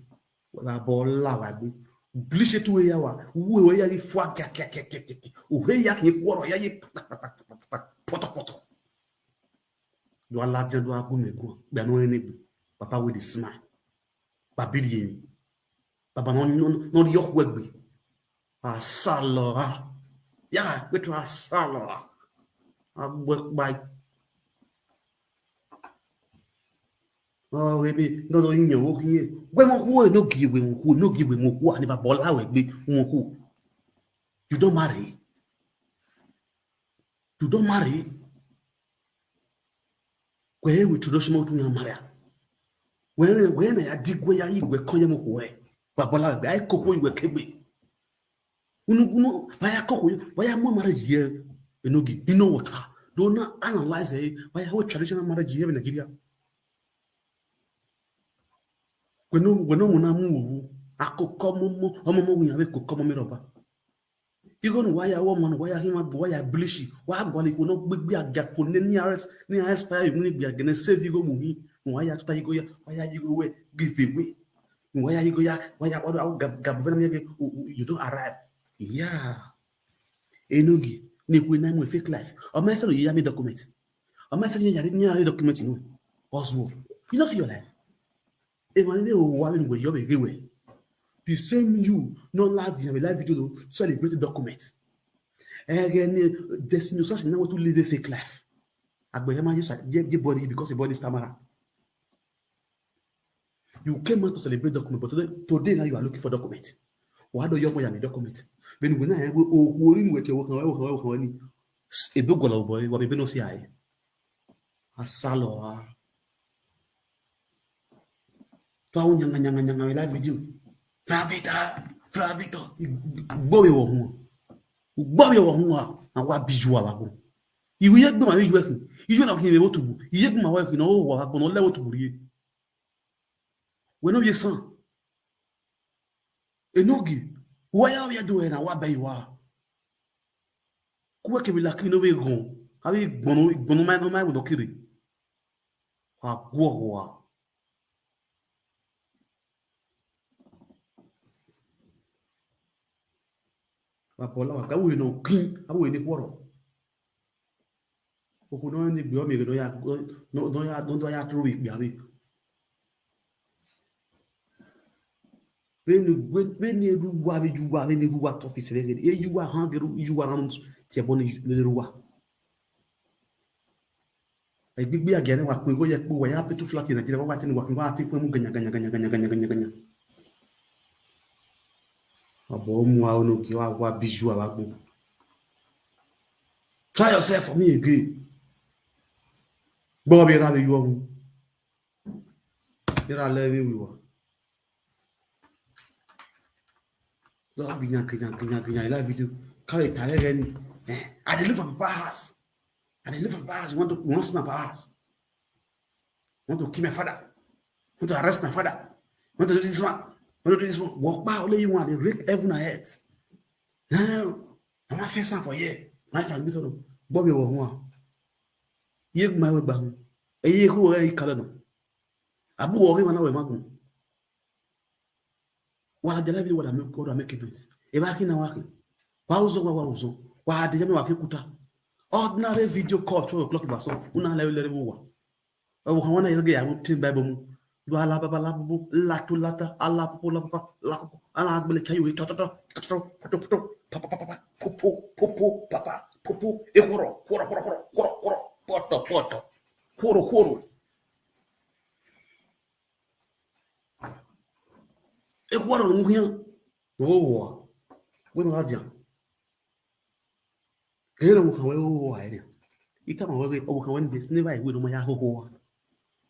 Wa bọ la wa gbe. Bleach te uhe ya wa. Uwu uhe ya ghi fua kia, kia, kia, kia, kia, kia. Uhe ya khian khuọrọ ya ye pọtọpọtọ. Do a ladian, do a gu mẹ guan, gbe a nọ rẹn egbe. Papa wey dey smile. Baba rhie emwi. Baba nọ, nọ, nọ rhie okhuo egbe. Asalọ a. Ya, gbe to asalọ a. A gbe kpai. Ọ, ebe, nọ do yin yan wo khian. Wẹ mọ okhuo, no gie wẹ mọ okhuo, no gie wẹ mọ okhuo, a ni baba la wẹ gbe mọ okhuo. You don't marry. You don't marry. Wẹ we introduction ma tu yan marry. Wẹ, wẹ na ya di gue ya yi wẹ kọn ye mu khuẹ. Wa bọ la wẹ gbe, a i koko yi wẹ kegbe. Unu, unu, wa ya koko yi, wa ya mu marriage ye enogie, you know what? Do na analyze e, wa ya we traditional marriage ye vbe Nigeria. Wẹ no, wẹ no mu na mu owu, akoko ọmọmọ, ọmọmọ wẹ yan vbe koko ọmọ mẹ rọba. Igho ne uwa ya ru ọmọ ne uwa ya khin mwa gbe, uwa ya bleach, wa gualọ ikhuo ne ọ gbegbe agia fo ne, ne iran expire, iwinna egbe agia ne save igho mu hin, ne uwa ya tota igho ya, wa ya ye igho wẹ give away. Ne uwa ya ye igho ya, wa ya, wa, wa, ga, ga, vbe na miẹn ghe, u, u, you don't arrive. Yeah. Enogie, ne ikhuo na mu fake life. Ọ ma sẹ ne u ye ya miẹn document. Ọ ma sẹ ne iran ya rhie document nẹ. Ozuọ. You no see your life. Emwa ni vbe ro owa vbene uwẹ yọ vbe ghe wẹ. The same you, no ladian vbe live video do celebrate document. Ẹghẹ ne Destiny Osasi na want to live a fake life. Agbẹhẹ ma ye sa, ye, ye body because a body stammerer. You came out to celebrate document, but today, today now you are looking for document. Wa do yọ ọmọ ya miẹn document. Vbene uwẹ na rẹn wẹ okhuo ni mu ẹtin ọvbokhan, ọvbokhan, ọvbokhan ni. Ebe gualọ obọ ẹre, wa miẹn ebe ne ọ si a ẹre. A sa lọ a. Tọ aro yanga yanga yanga vbe live video. Frank Victor, Frank Victor. Ugbọ vbe vbe ọhunmwu. Ugbọ vbe vbe ọhunmwu a, a wa bi iyuẹ vbe agbọn. Iye egbe ma vbe iyuẹ khin. Iyuẹ na khin vbe otubu. Iye egbe ma vbe khin ne ọ hoho vbe agbọn, ne ọ lẹ vbe otubu rrie. Wẹ ne ovbi esan. Enogie, uwa ya vbe do ẹre na wa bẹ ua. Ku wẹ kevbe laki ne ọ vbe ghọn, a vbe gbọnnọ, gbọnnọ ma, ma ẹvbo nọ kere. Wa guọghọ ua. Wa bọla wa ka, avbe ne ọ kin, avbe ne khuọrọ. Okhuo ne ọ rẹn ne egbe ọ miẹn ghe ne ọ ya, ne ọ ya, ne ọ ya toro vbe ikpia vbe. Vbene, vbene erha uwa vbe ye uwa, vbene erha uwa ta office vbe ghe, e ye uwa han ghe, ye uwa rhan tie ẹbọ ne erha uwa. Egbigbi a gia nẹ wa kun igho ye ẹkpo, wa ya pay two flat in Nigeria, wa wa te ne wa kun, wa te fun ẹmu ganya, ganya, ganya. Abọ mu aro ne ogie wa wa bi iyuẹ vbe agbọn. Try yourself for me again. Gbe ọvbe erha vbe iyuẹ ọmwa. Erha lẹ emwi vbe uwa. Lọ gbiyan, gbiyan, gbiyan, gbiyan, live video. Ka vbe ta ẹghẹ ni. Eh, I dey live for papa house. I dey live for papa house. You want to, you want see my papa house? You want to kill my father? You want to arrest my father? You want to do this one? You want to do this one? Wẹ ọkpa ọlẹ, you want to rake heaven and earth. Now, I wan first time for here. My friend, me too. Bọbi wọ hua. Ye ma wẹ gba hu. Eye khu ẹ i kalẹ nọ. Abu wọ ghi ma na wẹ ma gun. Wa la dia live video, wa da make, wa da make noise. Evba khin na wa khin. Wa uzọ, wa, wa uzọ. Wa de ya mẹ wa khin kuta. Ordinary video call twelve o'clock ba so. Una lẹ lẹ vbe uwa. Ọ vbe khan wa na ye ghe ya ru tin Bible mu. Do ala baba la bubu, la tu la ta, ala pupu la papa, la pupu, ala agbele cha yo, tọ, tọ, tọ, tọ, tọ, tọ, tọ, tọ, pa, pa, pa, pa, pa, pupu, pupu, papa, pupu, ekhorọ, khorọ, khorọ, khorọ, khorọ, khorọ, pọtọ, pọtọ, khorọ, khorọ. Ekhorọ ne u khian, ne ọ ghoa, wẹ ne ọ gha dian. Ghe ne ọvbokhan wẹ hoho a ẹre. I tama wẹ ghe ọvbokhan wẹ ne evba iwe ne ọ ma ya hoho a.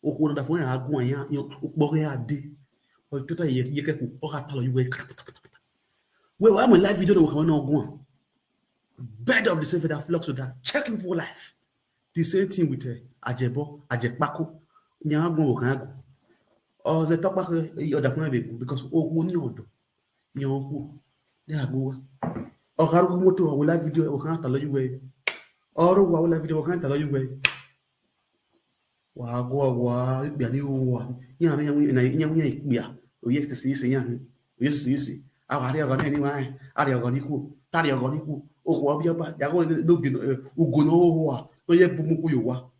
Okhuo ne ọ da fo iran gha guan iran, iran ukpọ ghe a dee. Ọ tota ye, ye kẹkhu, ọ gha talọ ye uwẹ katakata. Wẹ wa mu live video ne ọvbokhan wẹ ne ọ guan. Bird of the same feather flocks together. Check people life. The same thing with, eh, ajẹbọ, ajẹkpako. Iran gha guan ọvbokhan ya gu. Ọ zẹ tọkpa khe, ọ da fo iran vbe gu, because okhuo ni ọdọ. Iran okhuo, de a gbe uwa. Ọ gha rre imoto, ọ wẹ live video, ọvbokhan talọ ye uwẹ. Ọ rre uwa wẹ live video, ọvbokhan talọ ye uwẹ. Wa gua wa, ikpia ni hoho a. Iran, iran, iran, iran ikpia. Oye sisi isi iran hin. Oye sisi isi. A wa rrie ọghọ ne emwa rẹn, a rrie ọghọ ni khuo, ta rrie ọghọ ni khuo. Okhuo ọbiọba, ya gho ne ogie, eh, ugo ne ọ hoho a, ne ọ ye bu mu khu ye owa.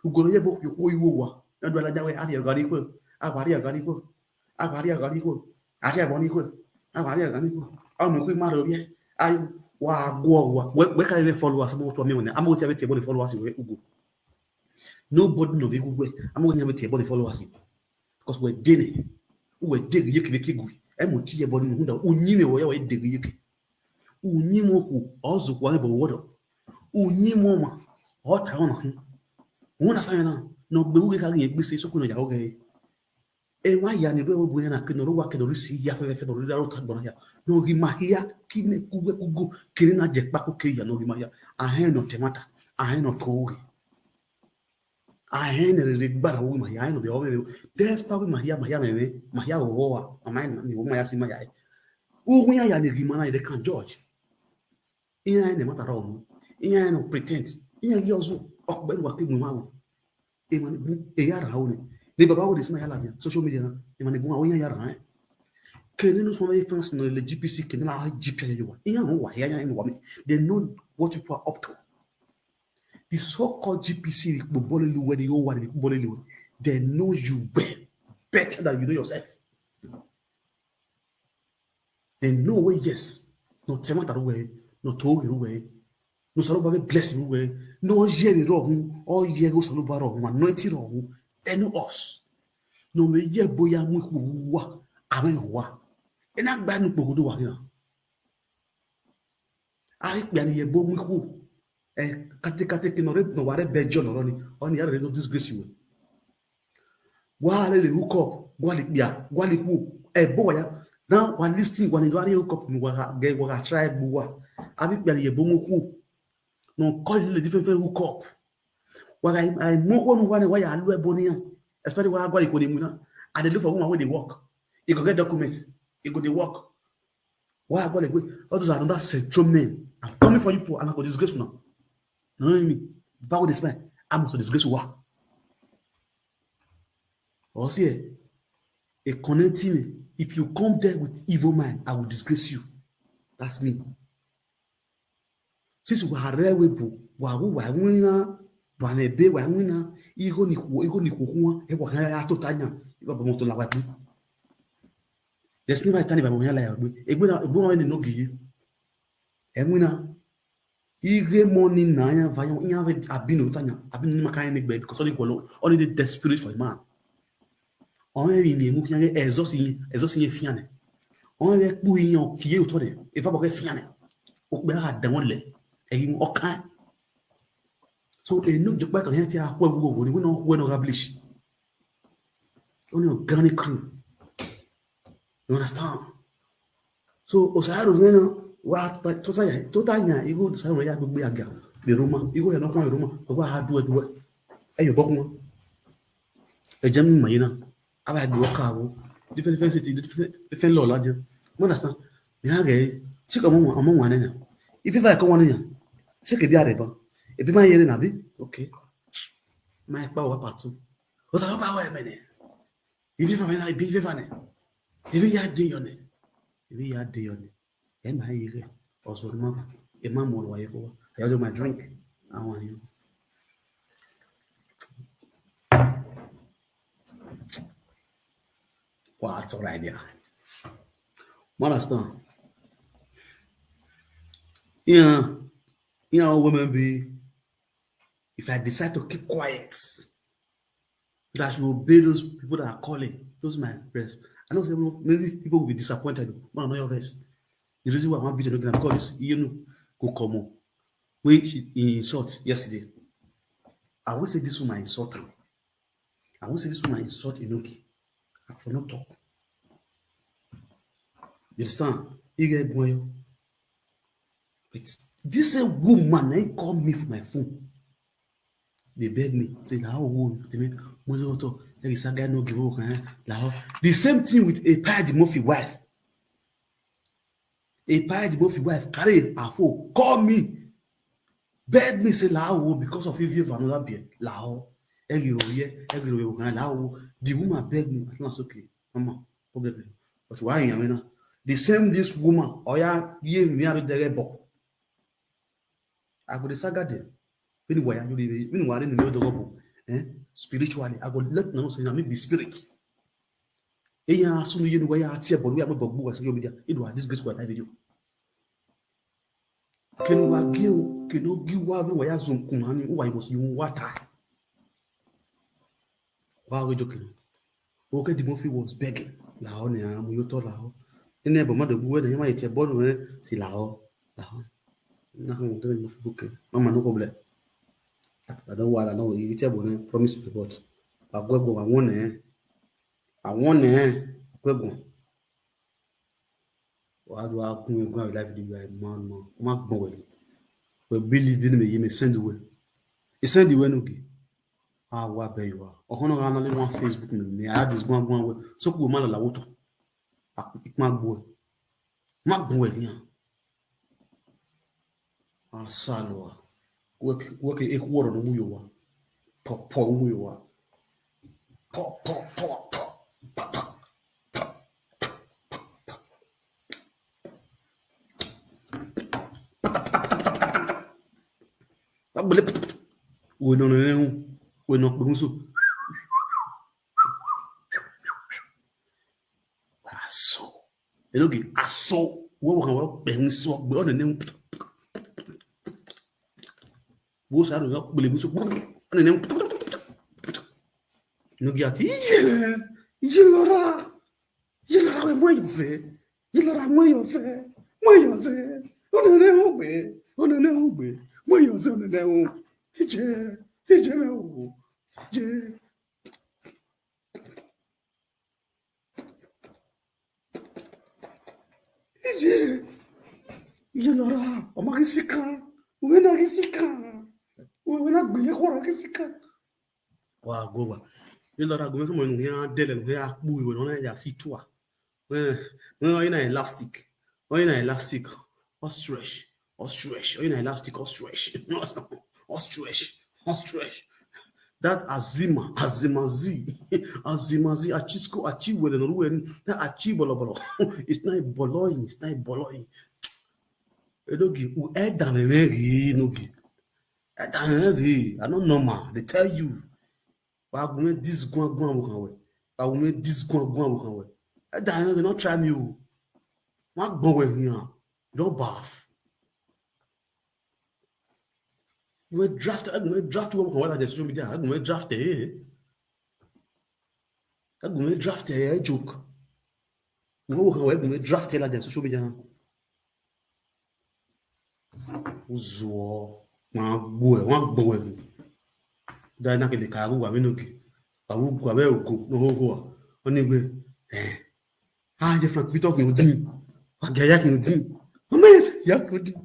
Ugo ne ọ ye bu khu ye owa, iran do la ya wẹ, a rrie ọghọ ni khuo, a wa rrie ọghọ ni khuo, a wa rrie ọghọ ni khuo, a rrie ọghọ ni khuo, a wa rrie ọghọ ni khuo. A mu khu ima rre ovbiẹ, a wa gua wa. Wẹ, wẹ ka vbe followers, a mu tu amẹ wẹ nẹ, a mu tie ẹbọ ne followers wẹ ugo. Nobody nọ vbe gu wẹ, a mu wẹ iran vbe tie ẹbọ ne followers wẹ. Because wẹ de nẹ, wẹ de ghi ye kevbe ke gu, ẹ mu tie ẹbọ ni rhunmwuda uyinmwẹ wẹ ya wẹ de ghi ye ke. Uyinmwẹ okhuo, ọ zẹ okhuo amẹ bọ vbe ọdọ. Uyinmwẹ ọmwa, ọ ta ẹmwẹ na khin. Wẹ na sa ẹmwẹ na, ne ọ gbe vbe ughe kha ghi rẹn gbe ese, sokpan ne ọ ya rre ọghẹe. Emwa hia ni rre ẹvbo bu iran na ke, ne ọ rre owa ke, ne ọ rre isi hia fẹfẹfẹ, ne ọ rre aro ta agbọn na hia. Ne ọ ghi ma hia, ke imẹ ku wẹ ku go, kere ne a jẹ kpako ke hia, ne ọ ghi ma hia. Ahẹn ne ọ ta ẹmwata, ahẹn ne ọ ta oghe. Ahẹn ne rere gba ra vbe ima hia, ahẹn ne ọ vbe ọ mwẹ vbe. Despite ima hia, ima hia mwẹ mwẹ, ima hia hoho a, ma ma ni wo ma ya si ima hia. Uwu iran hia ni ghi ma na, they can judge. Iran ne ẹmwata rrọọ nu, iran ne pretend, iran ghi ọzọ, ọkpẹ ne uwa ke mu emwa ru. Emwa ni bun, eya rhan ru nẹ. Ne baba wẹ de si ima hia ladian social media na, emwa ni bun, a wẹ iran ya rhan ẹn. Kene ne usun avbe fans nọ le G P C, kene la G P C ye uwa. Iran rhan uwa hia, iran rhan uwa mẹ. They know what people are up to. The so-called G P C vbe ikpobọ lele uwẹ, ne I ho uwa vbe ikpobọ lele uwẹ, they know you well, better than you know yourself. They know wẹ, yes, ne ọ ta ẹmwata rre uwẹ, ne ọ ta oghe rre uwẹ, ne Osanobua vbe bless rre uwẹ, ne ọ ye vbe rrọọ uhunmwu, ọ ye ẹghẹ Osanobua rrọọ uhunmwu, anointing rrọọ uhunmwu, they know us. Ne ọ vbe ye ẹbọ ya mu ikhuo vbe uwa, a mwẹ ne ọ wa. Ena gba ne ukpogho do wa ghi na. A ghi kpia ne ọ ye ẹbọ mu ikhuo, Eh, kate kate ke nọ rre, nọ wa rre Belgium nọ rọ ni, ọni ya rre no disgrace wẹ. Wa lele hook up, gualọ ikpia, gualọ ikhuo, ẹbo wa ya, na wa listen, wa ni do rre hook up, ni wa gha, ghe wa gha try gbe uwa. Avbe ikpia ni ye ebo mu okhuo. Nọ call lele different different hook up. Wa gha, a mu okhuo ne uwa nẹ, wa ya lu ẹbo ne iran. Especially wa gualọ ikhuo ne iwinna. And they look for woman wey dey work. E go get documents. E go dey work. Wa gualọ egbe, all those are another central men. I'm coming for you people, and I go disgrace una. No, no, me. The power dey smell. I must disgrace you. Or see, eh, a connecting. If you come there with evil mind, I will disgrace you. That's me. Since wa rre ẹvbo ebo, wa wu, wa winna, wa mwẹ ebe, wa winna, igho ni khuo, igho ni khuo khuan, ẹ wa khian ya tota yan, iba bọ mọto la wa gbe. Yes, ni ba ta ni ba bo yan la ya gbe. Egbe na, egbe wan ni no gi ye. Ẹ winna. Ighe mọ ni na yan va yan, iran vbe abinu tota yan, abinu ni ma ka yan ni gbe, because ọ ni guọlọ, ọ ni dey desperate for a man. Ọnrẹn vbe eni emu khian ghe exhaust iyen, exhaust iyen fian nẹ. Ọnrẹn vbe kpu iyen ọ kie otọ nẹ, eva bọ ghe fian nẹ. Okpia gha danmwẹ lẹ, ẹ ghi mu ọ kan. So, eno jokpa ka hian te a khuẹ vbe ugho ni, wẹ ne ọ khuẹ ne ọ gha bleach. Only organic cream. You understand? So, Osaro mwẹ na, wa tota ya, tota ya, igho Osaro ya gbegbe aga, be Roma, igho ya nọ khuan Roma, wa ha du ẹdu ẹ, ẹ yọ bọ khuan. Ẹ jẹ mu ma ye na, a ba gbe ọka wo, different, different city, different, different law la jẹ. You understand? Mẹ a ghẹ, si ke ọmọ wan, ọmọ wan nẹ na. Ifi va ẹkọ wan nẹ ya, si ke bi a rẹ ban. Ebi ma ye rẹ na bi? Okay. Ma ẹkpa wa part two. Osaro ba wa ẹmẹ nẹ. Ifi va mẹ na, ifi va nẹ. Ifi ya de yọ nẹ. Ifi ya de yọ nẹ. Ẹ ma ye ghẹ. Ọzọ ma, ẹ ma mu ọrọ wa ye kọ wa. I just my drink. I want you. Wa tọ ra idea. You understand? Yeah. You know, women be, if I decide to keep quiet, that I should obey those people that are calling, those my prayers. I know say many people will be disappointed, but I know your verse. The reason why I want to be talking because this, you know, go come on. Wey she, he insult yesterday. I will say this woman insult am. I will say this woman insult Enogie. I for no talk. You understand? He get boy. But this same woman, he call me for my phone. They beg me, say, "La wo, tell me, Moses, what up? Every saga no give up, eh? La wo." The same thing with Epa Eddie Murphy wife. Epa Eddie Murphy wife carry her phone, call me, beg me, say, "La wo, because of if you have another beer, la wo." Ẹ ghi ro ye, ẹ ghi ro ye, la wo. The woman beg me, I think that's okay. Mama, problem. But why am I now? The same this woman, oya, ye mi a de bo. I go dey saga dem. Meanwhile, you dey, meanwhile, you dey double, eh? Spiritually, I go let una know say na me be spirit. Eya asunu ye nu wa ya tie ball, we am ball, we social media. You know, this great squad live video. Kene wa gi o, kene o gi wa, wa ya zun kun ani, wa ibo si wa ta. Wa ghe joke. Okay, Eddie Murphy was begging. La wo ni a mu yo to la wo. Ene bo ma do bu we ne ma ye tie ball ne si la wo. La wo. Na kan mo Eddie Murphy okay. Mama, no problem. I don't want, I don't, you tell me, promise me, but I go go, I want eh. I want eh. I go go. Wa do a kun egun avbe live video, you are a mad man. Ma gbọn wẹ ni. Wẹ believe in me, ye me send wẹ. I send wẹ no gi. A wa bẹ you are. Ọkhọn na gha na le wan Facebook me, me a dis guan guan wẹ. So ku ma la la wotọ. Ikpan gbo ẹ. Ma gbọn wẹ nian. Asalua. Wẹ ke, wẹ ke ekhuọrọ ne u mu ye owa. Pọpọ u mu ye owa. Pọ, pọ, pọ, pọ. Agbele. Wẹ nọ nẹ hu. Wẹ nọ kpehun so. Aso. Enogie, aso. Wẹ wọ kan wẹ kpehun so gbe, ọ nene hu. Wo sa ro yọ kpele mu so. Ọ nene hu. Enogie ati, "Iye, iye lọra. Iye lọra wẹ mu ẹyọ zẹ. Iye lọra mu ẹyọ zẹ. Mu ẹyọ zẹ." Ọ nene hu gbe. Ọnẹnẹ ugbe, wẹ yọ zẹ ọnẹnẹ o. Iye, iye mwẹ o. Iye. Iye, iye lọra, ọ ma ghi sikan, uwẹ na ghi sikan, uwẹ na gbele khọrọ ghi sikan. Wa go wa. Iye lọra, gu mwẹ khama ne u khian dẹlẹ, ne u khian kpu iwe, ne ọ na ya si tua. Wẹ, wẹ, ọ na elastic, ọ na elastic, ọ stretch, ọ stretch, ọ na elastic, ọ stretch, ọ stretch, ọ stretch. That Azima, Azima Z, Azima Z, Achisco, Achiwele, no ruwe, that Achi Bolobolo. It's not a Boloi, it's not a Boloi. Enogie, u ẹdamwẹ mwẹ ghe Enogie. Ẹdamwẹ mwẹ ghe, I no normal, they tell you. Wa gu mwẹ this guan guan vbe okhan wẹ. Wa gu mwẹ this guan guan vbe okhan wẹ. Ẹdamwẹ mwẹ ghe, no try me o. Ma gbọn wẹ hian, you don baff. Gu mwẹ draft, gu mwẹ draft wẹ vbe okhan wẹ ladian social media, gu mwẹ draft ẹre. Gu mwẹ draft ẹre, joke. Gu mwẹ vbe okhan wẹ, gu mwẹ draft ẹre ladian social media na. U zuọ, wa gbuẹ, wa gbọn wẹ. Da na kele ka gu wa vbe Enogie. Wa gu wa vbe ogo ne ọ hoho a. Ọni wẹ, eh. A ye Frank Victor khin odin. Wa gia ya khin odin. Ọ ma ye sẹ ya khin odin.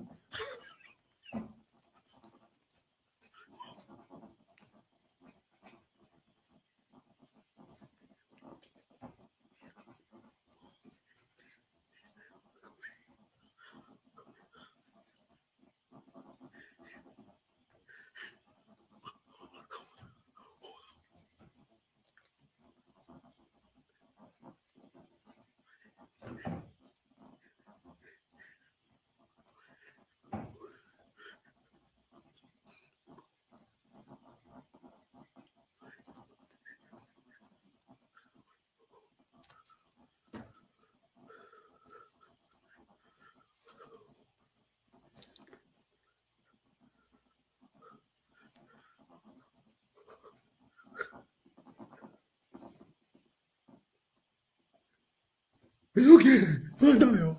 Enogie, ọ da yọ.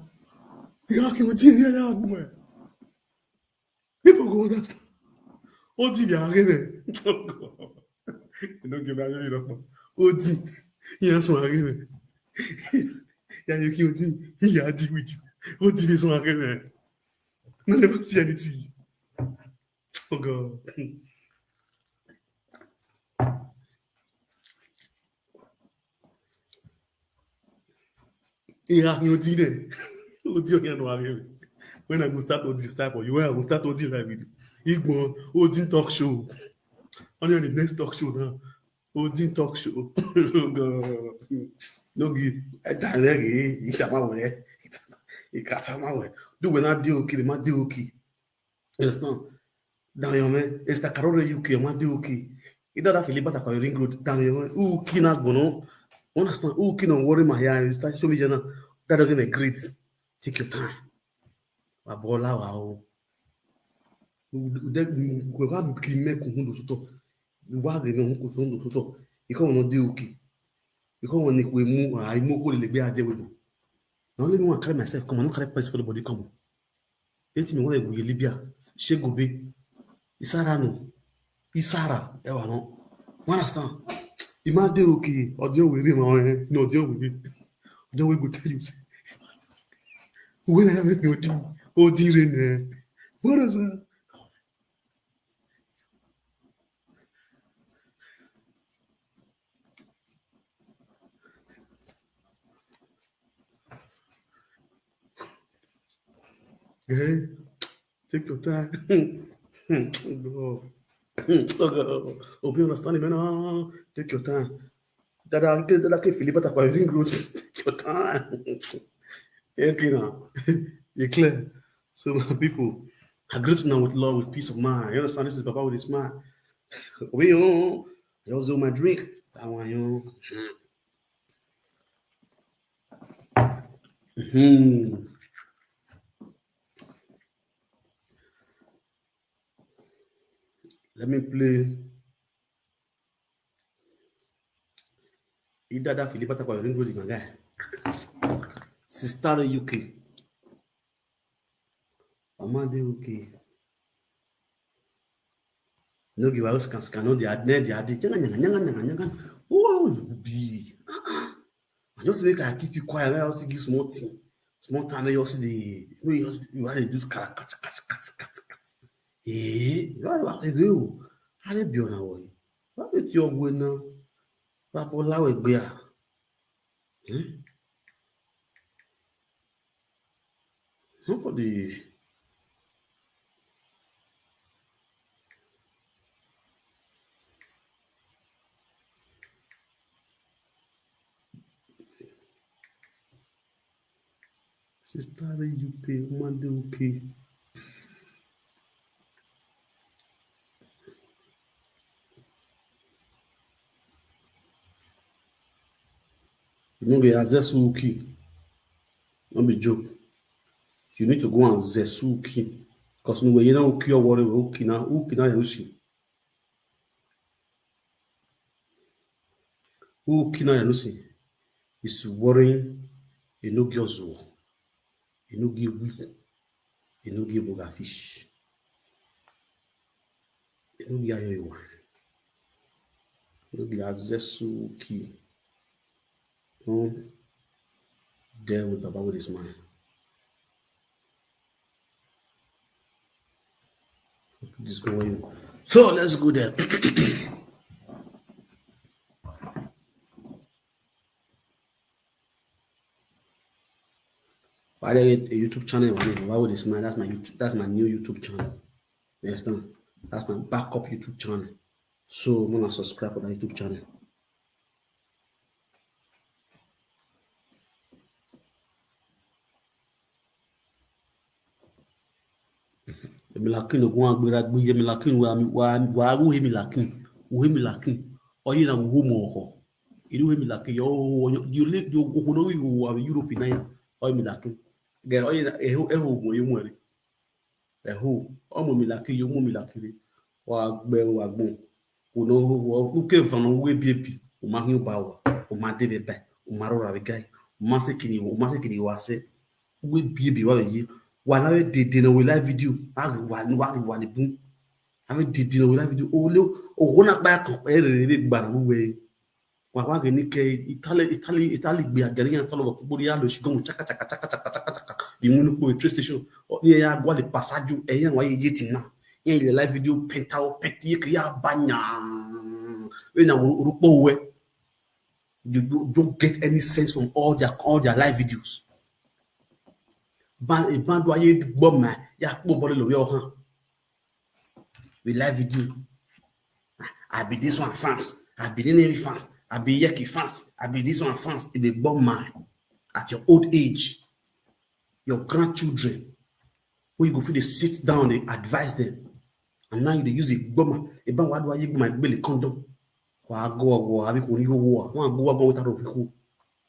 Iran khin odin, iran ya gbuẹ. People go understand. Odin vbe a ghe mwẹ. Enogie, ma ghe rọkpa. Odin, iran suẹn a ghe mwẹ. Ya ye khin odin, ya di with you. Odin vbe suẹn a ghe mwẹ. No never see anything. Oh God. Iran khin odin nẹ. Odin ọkhian ne a ghe mwẹ. When I go start Odin style for you, when I go start Odin live with you. Igbọn Odin talk show. Only on the next talk show now. Odin talk show. Oh God. Enogie, ẹdamwẹ mwẹ ghe, I tama wẹ. I ka tama wẹ. Do wẹ na de okay, ma de okay. You understand? Danmwehọ mwẹ, Esther Carol rre U K, ọ ma de okay. I dada Philip Atakpa vbe Ring Road, danmwehọ mwẹ, uki na gbọnnọ. You understand? Uki na worry ma hia, Esther show me jana. Dada ghe mwẹ great. Take your time. Wa bọ la wa o. Ude, wẹ gha ki mẹ kun hundo sotọ. Wa ghe mẹ kun hundo sotọ. Ikọ wẹ ne ọ de okay. Ikọ wẹ ne ikhue mu, a i mu okhuo lele egbe a die wẹ do. Na only me wan carry myself come, I no carry person follow body come. Eti mi wan we Libya, Shegobe, Isara no, Isara, ẹwa nọ. You understand? I ma de okay, ọdiọn wẹ rre ma ọnrẹn, ne ọdiọn wẹ rre. Ọdiọn wẹ go tell you say, uwẹ na ya mwẹ Odin, Odin rre nẹ. What is that? Eh, take your time. Oh God. Oh God. Hope you understand it, man. Ah, take your time. Dada, dada, ke Philip Atakpa Ring Road. Take your time. Okay now. You clear? So, my people, I greet you now with love, with peace of mind. You understand? This is Baba with his mind. We on. I just do my drink. That one, you know. Hmm. Let me play. Idada Philip Atakpa Ring Road, my guy. Sister U K. Ọ ma de okay. No give us can scan on the ad, the ad. Nyanga, nyanga, nyanga, nyanga, nyanga. Oh, you be. Ah, ah. I just make I keep you quiet. Let us give small thing. Small time, let us see the, you know, you just, you had to do this cat, cat, cat, cat, cat, cat. Eh, you are, you are, you are, how they be on our way? What with your way now? Papa, allow it, yeah. Hmm? Not for the sister in U K, Monday, U K. You know, they access U K. Don't be joke. You need to go and access U K. Because no way, you know, U K or whatever, U K now, U K now, you see. U K now, you see. It's worrying, you know, girls. You know, give weak. Enogie burger fish. Enogie ayo ewa. Enogie access U K. Don't dare with Baba with his man. This going. So let's go there. Why they get a YouTube channel? Why, why would they smile? That's my YouTube, that's my new YouTube channel. You understand? That's my backup YouTube channel. So I'm gonna subscribe to that YouTube channel. Emilakin ne ọ guan gberra gbe, Emilakin wa mi, wa, wa ru Emilakin, ru Emilakin. Ọ ye na ru homo ọkhọ. Iru Emilakin, yo, yo, yo, yo, okhuo ne ọ ghi ru avbe Europe na ya, ọ Emilakin. Gẹ, ọ ye na, ẹho, ẹho mu yo mu ẹre. Ẹho, ọ mu Emilakin yo, mu Emilakin rre. Wa gbe ẹre, wa gbọn. Uno, uke van uwe ebiebi, u ma khian ba uwa, u ma de vbe ba, u ma rhorha vbe ga, u ma sẹ kene, u ma sẹ kene wa sẹ. Uwe ebiebi wa vbe ye. Wa na vbe dede ne ọ vbe live video, a ghi wa, wa ghi wa ni bun. A vbe dede ne ọ vbe live video, o le, oghọ na kpa ya kan, ẹ rere vbe gba na vbe uwẹ. Wa wa ghe ni ke Italy, Italy, Italy gbe adia ne iran talọ vbe ọkpokporo, ya lo shigọmu chaka, chaka, chaka, chaka, chaka, chaka. Vbe iwinna ukpo train station. Ọ, iran ya gualọ passenger, ẹ, iran wa ye ye tin na. Iran ye live video, penta o, penta ye ke ya ba yan. Vbene orhukpọ ruẹ. You, you don't get any sense from all their, all their live videos. Ban, ban do aye gbọ ma, ya kpo bọlẹ lọ vbe ọhan. We live video. I be this one fans. I be Neneri fans. I be Yeki fans. I be this one fans. If they bump my at your old age, your grandchildren, where you go feel they sit down, they advise them. And now you they use a bomber. A ban wa do aye bomber, gbele condom. Wa go, wa go, abi ko ni ho wo. Wa go, wa go with that of people.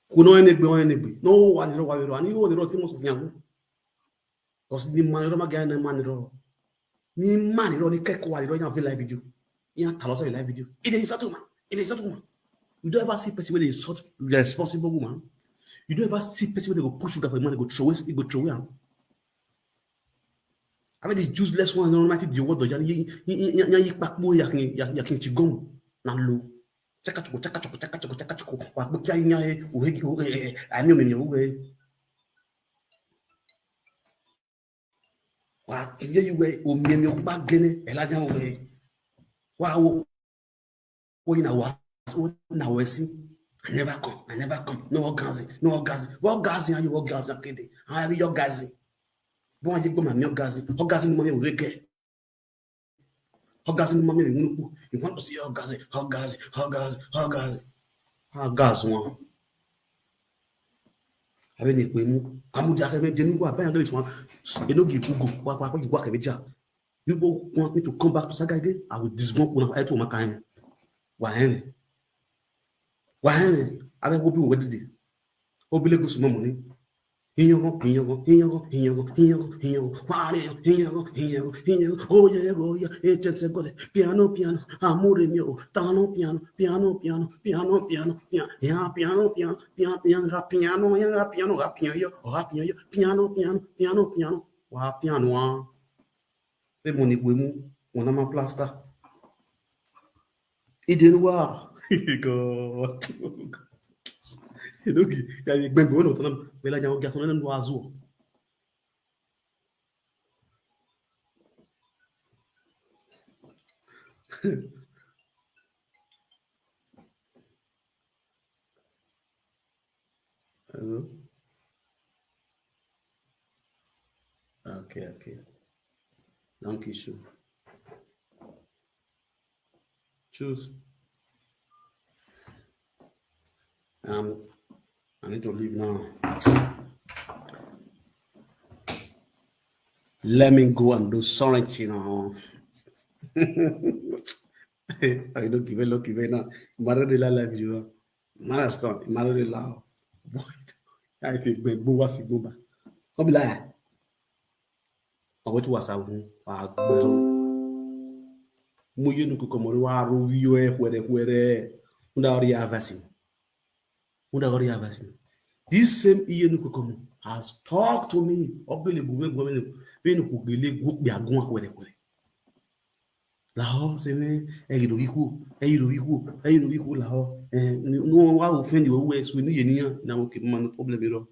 Ko no enegbe, wa enegbe. No, wa ni ro, wa ro. Ani ho ni ro ti mo so fian. Because ni ma ni rọ ma gẹ ne ma ni rọ. Ni ma ni rọ ni kẹkọ wa ni rọ yan vbe live video. Yan talọ sẹ live video. It dey insult woman. It dey insult woman. You don't ever see person wey dey insult the responsible woman. You don't ever see person wey dey go push sugar for a man, go throw away, go throw away am. I mean, the useless one, no matter the word, yan yi, yan yi pakpo ya kin, ya kin chigom na lo. Chakachoko, chakachoko, chakachoko, chakachoko. Wa gbe kia yan e, o he ki o e, ani o mi mi o e. Wa ti ye yu wẹ, o miẹn miẹn ọkpa gẹnẹ, ẹ ladian wẹ. Wa wo, wo na wa, wo na wẹ si. I never come, I never come. No orgasm, no orgasm. Orgasm, ayo orgasm kede. Ayo orgasm. Bọ aye gbọ ma mi orgasm. Orgasm ni ma mi wẹ gẹ. Orgasm ni ma mi wẹ nuku. You want to see orgasm, orgasm, orgasm, orgasm. Orgasm wan. Avbe ne ekpe mu, ka mudia khẹ mwẹ, de ne uwa ba yan gele suan, enogie Google, wa, wa, wa, wa kẹ vbe dia. You go want me to come back to Saga again? I will disgump una, ẹ to ma ka hẹn. Wa hẹn. Wa hẹn. Avbe wo bi wo dede. Obi Lagos mọ mọ ni. Iyọnghọn, iyọnghọn, iyọnghọn, iyọnghọn, iyọnghọn, iyọnghọn. Wa re iyọnghọn, iyọnghọn, iyọnghọn. Oye, oye, etẹtẹ gọdẹ. Piano, piano, amore mi o. Tano piano, piano, piano, piano, piano, piano, piano, piano, piano, piano, piano, piano, piano, piano, piano, piano. Wa piano a. Vbe emọ ni wẹ mu, wọn na ma plaster. Ide ne uwa. God. Enogie, ya ye gbẹn gbe wẹ ne ọ tọn na, vbe la yan ogia tọn ne uwa zuọ. Hello? Okay, okay. Thank you, sure. Choose. Um, I need to leave now. Let me go and do something now. I don't give a look, give a now. Mother de la live you. Mother stop. Mother de la. Boy, I take my go was go back. Don't be lie. Ọ wẹ te uwa sa wu, wa gbe ẹro. Mu iye ne ukoko ọmọ rre, wa ro vbiẹ ọe khuẹrhẹ khuẹrhẹ. Rhunmwuda ọ rhie advice nẹ. Rhunmwuda ọ rhie advice nẹ. This same iye ne ukoko ọmọ has talked to me. Ọ gele gu mwẹ guan vbene, vbene okhuo gele gu okpia guan khuẹrhẹ khuẹrhẹ. Lahọ, sẹ mwẹ, ẹ ghi do ghi khuo, ẹ ghi do ghi khuo, ẹ ghi do ghi khuo lahọ. Eh, ne uwa offend wẹ, wẹ sunu iye ne iran, na wẹ okay, man, no problem at all.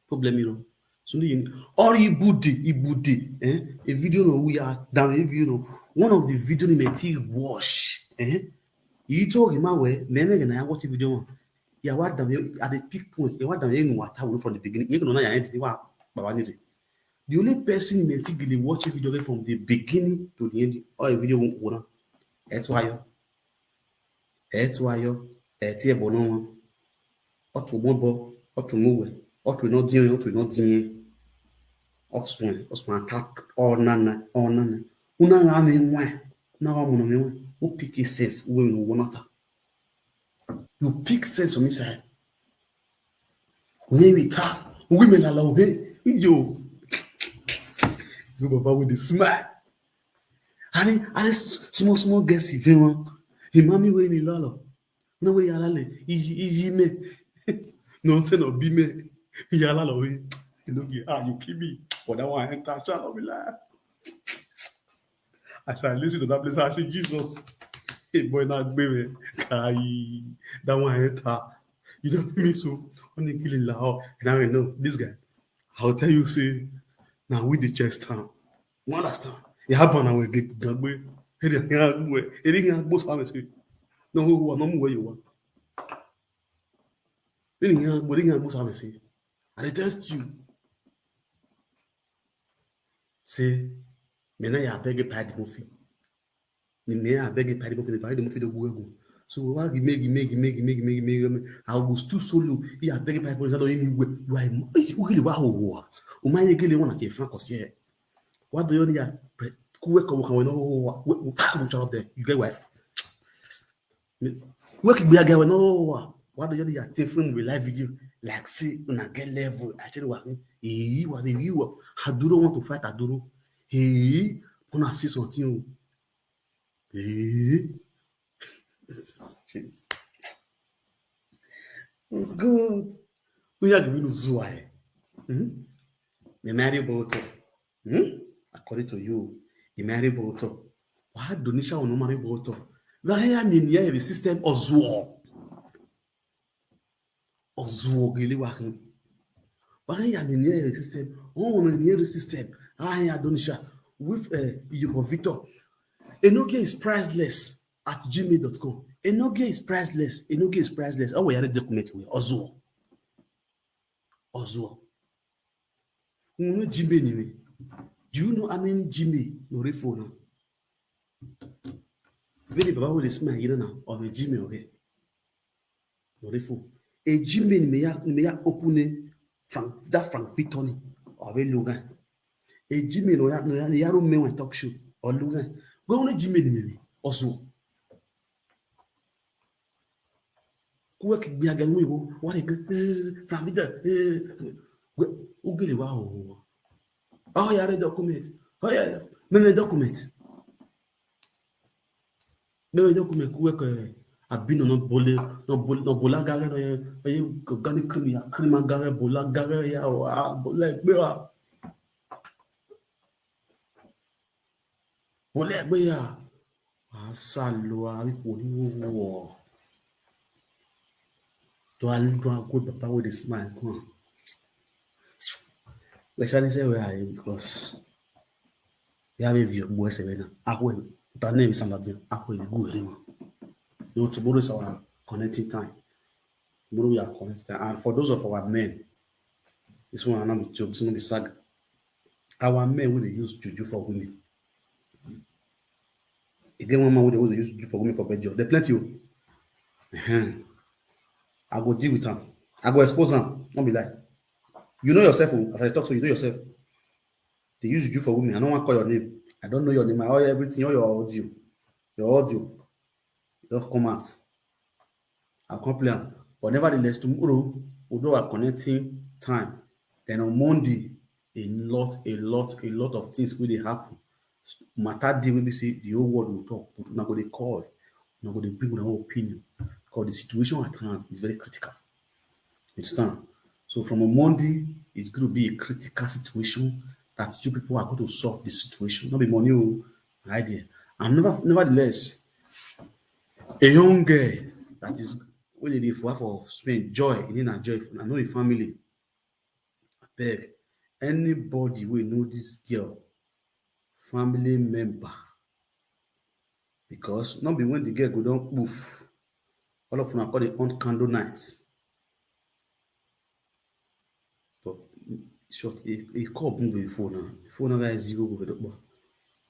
Problem, you know. So, ni, ọ rre ibude, ibude, eh? A video nọ, we are down a video nọ. One of the video ni mẹ te watch, eh? I to ghi ma wẹ, mẹ mẹ ghe na ya watch video one. Ya wa down, at the peak point, ya wa down, you know what I will from the beginning. You know, na ya end, you wa, baba ni de. The only person ni mẹ te gele watch video from the beginning to the end, or a video one, one. That's why you. Ẹ i tua yọ, ẹ i tie ẹbọ ne ọmwa. Ọ tu ọmọbọ, ọ tu ọmọwẹ, ọ tu ne ọ diẹn, ọ tu ne ọ diẹn. Ọ suẹn, ọ suẹn attack, ọ nana, ọ nana. U na gha mwẹ waẹn, u na gha mu ne ọ mwẹ waẹn. U pick sense, u wẹ ne u wọ na ta. You pick sense from inside. Uwẹ vbe ta, u wi mẹ lala ohe, yo. You baba with the smile. Ani, ani s-, small, small girls ivẹ wan. Imami wẹ ni lalọ. Na wẹ ya lalẹ, iyi, iyi mẹ. Nonsense, ọ bi mẹ. Ya lalọ wẹ. You know, ah, you kill me. But that one enter, shall not be lie. As I listen to that place, I say, Jesus. Hey, boy, na gbe me. Kai. That one enter. You don't mean so. Only killing la. And I know this guy. I'll tell you, say, now with the chest town. You understand? Ya ban na wẹ gangbe. Eri gangbe, eri gangbe sa mẹ se. No, who, who, no mu wẹ you want. Eri gangbe, eri gangbe sa mẹ se. I dey test you. Say, me na ya beg a party movie. Ni me ya beg a party movie, the party movie dey go. So we wa gi me, gi me, gi me, gi me, gi me, gi me, gi me. I will stood solo. He a beg a party movie, I don't anywhere. You are a mo-, is, u gele wa ho ho. U ma ye gele wan ati frank ọsiẹ. Wa do yọ ni ya pre-, ku wẹ kọ wẹ kan wẹ no ho ho. Wẹ, wẹ, pack him shut up there. You get wife. Wẹ ki gbe ya gẹ wẹ no ho ho. Wa do yọ ni ya take film with live video. Like say, una get level. I tell you what, eh, wa be, wa. Aduro want to fight Aduro. Eh, una see something o. Eh. Oh God. Who ya giving you zua, eh? Hmm? Me marry boto. Hmm? According to you, you marry boto. Why do Nisha no marry boto? Why ya mean ya the system ozuo? Ozuo gele wa khin. Wa khin ya miẹn eni system, ọ miẹn eni system. A ya do ni sha with, eh, Iyobọ Victor. Enogie is priceless at gmail dot com. Enogie is priceless. Enogie is priceless. Ọ wẹ ya rre document wẹ, ozuo. Ozuo. Unu Gmail ni mwẹ. Do you know how many Gmail nọ rre phone na? Vbene baba wẹ smile ye na, ọ mwẹ Gmail ọghẹ. Nọ rre phone. E Gmail ni mẹ ya, ni mẹ ya open nẹ Frank, that Frank Victor ni, ọ vbe loghan. E Gmail ne ọ ya, ne ọ ya, ne ya ru mẹ wẹ talk show, ọ loghan. Wẹ unu Gmail ni mẹ mwẹ, ozuo. Ku wẹ ki gbe agia ne uwẹ igho, wa rhie ke, eh, Frank Victor, eh, wẹ, u gele wa hoho. Ọ ya rre document. Ọ ya, mẹ mwẹ document. Mẹ mwẹ document ku wẹ ke, abi nọ, nọ bọle, nọ bọle, nọ bọle aga ghẹ, nọ ye, nọ ye organic cream ya, cream aga ghẹ, bọle aga ghẹ ya, wa, bọle egbe wa. Bọle egbe ya. Wa salọ avbe ikhuo ni wo wo. Do a do a gu baba wey dey smile guan. Wẹ share this where I, because ya vbe viọ gbo ẹsẹ vbe na. Akhue, ta ne vbe samba dia, akhue vbe gu ere ma. No, tomorrow is our connecting time. Tomorrow we are connecting time. And for those of our men, this one no be joke, this no be saga. Our men wey dey use juju for women. E get one man wey dey always dey use juju for women for bedroom. Dem plenty o. Ehen. I go deal with am. I go expose am. No be lie. You know yourself o. As I talk so, you know yourself. They use juju for women. I no wan call your name. I don't know your name. I hear everything, all your audio. Your audio. Just come out. I come play am. But nevertheless, tomorrow, we do our connecting time. Then on Monday, a lot, a lot, a lot of things wey dey happen. Matter dey wey be say the whole world will talk, but una go dey call, una go dey bring una own opinion, because the situation at hand is very critical. You understand? So from on Monday, it's going to be a critical situation that you people are going to solve the situation. No be money o, idea. And never, nevertheless, a young girl that is wey dey dey for, for Spain, Joy, e name na Joy, I know him family. Abeg, anybody wey know this girl, family member, because no be when the girl go don poof, all of una call the on candle night. But short, e, e call bun be phone na. Phone na guy zero go vedo kpa.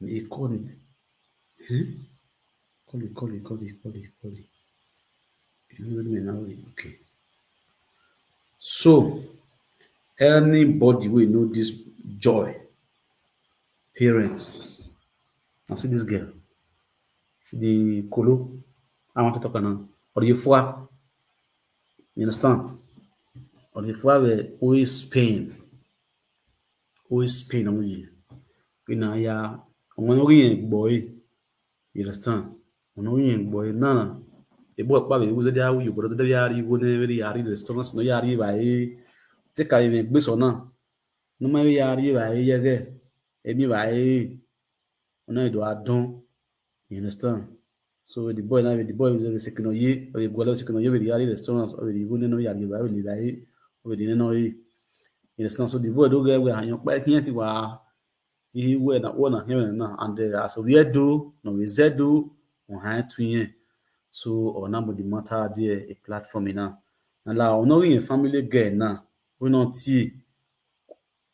E call ni. Hmm? Call it, call it, call it, call it, call it. You know me now, okay. So, anybody wey know this Joy, parents, I see this girl. See the kolo. I want to talk now. Or the fua. You understand? Or the fua where always pain. Always pain on you. You know, yeah. Ọmọ ne ọ ghi rẹn gbe ọre, you understand? Ọmọ ne ọ ghi rẹn gbe ọre na, ebo ọkpa vbe wu zẹdẹ a wu ye obọ zẹdẹ vbe a rhie igho nẹ, vbe a rhie restaurant nọ, ya rhie evbare, te ka vbe mwẹ egbe sẹ ọna, ne ọ ma vbe ya rhie evbare ye ẹghẹ, emwi evbare, ọna do a dọn, you understand? So the boy na, the boy vbe seke ne ọ ye, ọ vbe gualọ seke ne ọ ye, ọ vbe rhie a rhie restaurant, ọ vbe rhie igho nẹ ne ọ ya rhie evbare, ọ vbe rhie evbare, ọ vbe rhie nene ọre. You understand? So the boy do ghẹ wẹ ayan ọkpa khian ti wa, I wẹ na, wẹ na khian mwẹ na, and, eh, as ovbi Ẹdo, ne ọ vbe zẹ Ẹdo, ọ han tu irẹn. So, ọ na mu the matter there, a platform na. Na la, ọ ne ọ ghi rẹn family girl na, wẹ ne ọ tie,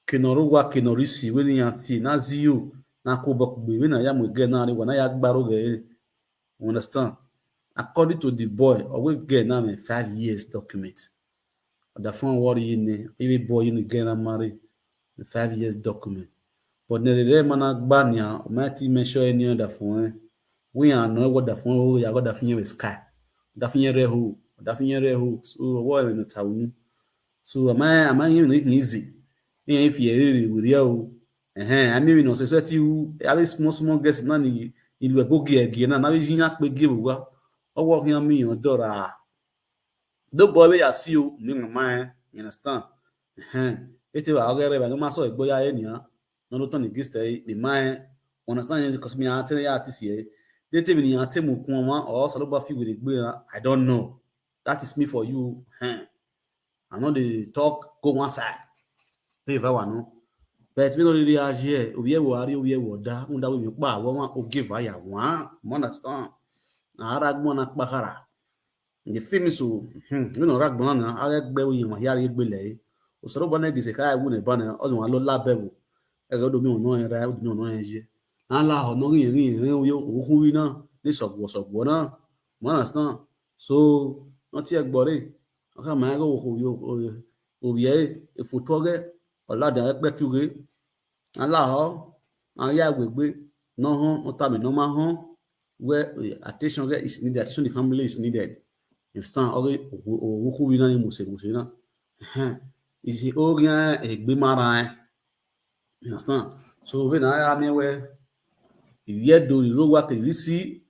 ke ne ọ rre owa, ke ne ọ rre isi, wẹ ne iran tie, na zẹ iyo, na ku obọ kugbe, vbene a ya mu girl na rre owa, na ya gbe aro ghẹ ẹre. You understand? According to the boy, ọ wẹ girl na mwẹ five years document. Ọdafẹn ọre ọ rhie nẹ, ọ vbe bọ ye ne girl na marry, five years document. But ne ẹre ma na gba nian, ọ ma te mention any ọdafẹn. Wẹ iran nọ wẹ ọdafẹn, ọ ya gha ọdafẹn vbe sky. Ọdafẹn rre ho, ọdafẹn rre ho. So, ọwọ ẹmwẹ ne ọ ta unu. So, a ma, a ma rẹn emwi ne ọ khin easy. Iran fi ẹre rre werriẹ o. Ẹhẹn, a miẹn emwi ne ọ sẹsẹ ti ru, avbe small small girls na ni, ni lu ẹbo gie gie na, ne avbe iye iran kpe gie vbe owa. Ọwọ khian miẹn iran ọdọ ra. Do boy vbe ya si o, ne ima ma rẹn, you understand? Ẹhẹn, e te vbe ọghe rre evba ne ọ ma sẹ egbe ya re nian, ne ọ do tọn ni gist ẹre, ne ima rẹn, understand, because me a te ya ti si ẹre. De te emwi ne iran te mu ukun ọmwa, or Osanobua fi werriegbe ra, I don't know. That is me for you. Ẹhẹn. I no dey talk go one side. Vbe eva wa nọ. But vbene ọ rhirhi gha ye, ovbi ẹvbo a rrie, ovbi ẹvbo ọ da, rhunmwuda wẹ emwi ọkpa vbe ọmwa ogieva ya wan, you understand? A ra agbọn na kpakhara. You feel me so? Hmm, vbene ọ rre agbọn na, a ghẹ gbe ẹvbo ye, emwa hia rrie egbe lẹre. Osanobua ne ghi sẹ kha ẹwu ne eba nẹ, ọ zẹ wan lọ labọ ẹvbo. Ẹghẹ ọ do miẹn ọmwa nọ rẹn ra, ọ do miẹn ọmwa nọ rẹn ye. A la họ ne ọ ghi rẹn, ghi rẹn, rẹn ovbi okhunvbi na, ne sọguọ sọguọ na. You understand? So, ne ọ tie ẹgbọ rre, ọ khama rẹn ghe ovbi ẹre, efoto ọghẹ, ọ ladian ẹkpẹti ughe, a la họ, a ya wegbe, ne ọ họn, ne ọ tama ne ọ ma họn, wẹ, eh, attention ọghẹ is needed, attention the family is needed. You understand? Ọghe ovbi okhunvbi na ni mose mose na. Ẹhẹn. Is oghian egbe ma rran ẹn. You understand? So, vbene a ya miẹn wẹ, ivbi Ẹdo rre owa kevbe isi,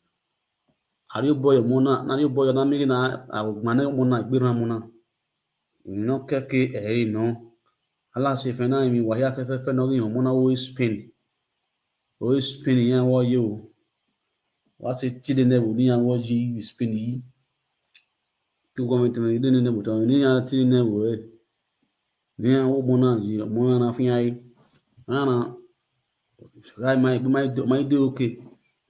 a rhie obọ ye ọmọ na, ne a rhie obọ ye ọna, miẹn ghe ne a gbe ọmọ na, egbe rran ọmọ na. Emwi ne ọ kẹke ẹre nọ. A la sẹ fẹn na, emwi wa hia fẹfẹfẹ ne ọ ghi họn ọmọ na, ọ re Spain. Ọ re Spain iran vbe ọ ye o. wa sẹ tie nene ẹvbo ne iran vbe ye Spain yi. Ke government ne de nene ẹvbo ta, ne iran tie nene ẹvbo ẹre. Ne iran wo ọmọ na yi, ọmọ na na fian ẹre. Iran na, gha ma egbe ma de, ma de okay.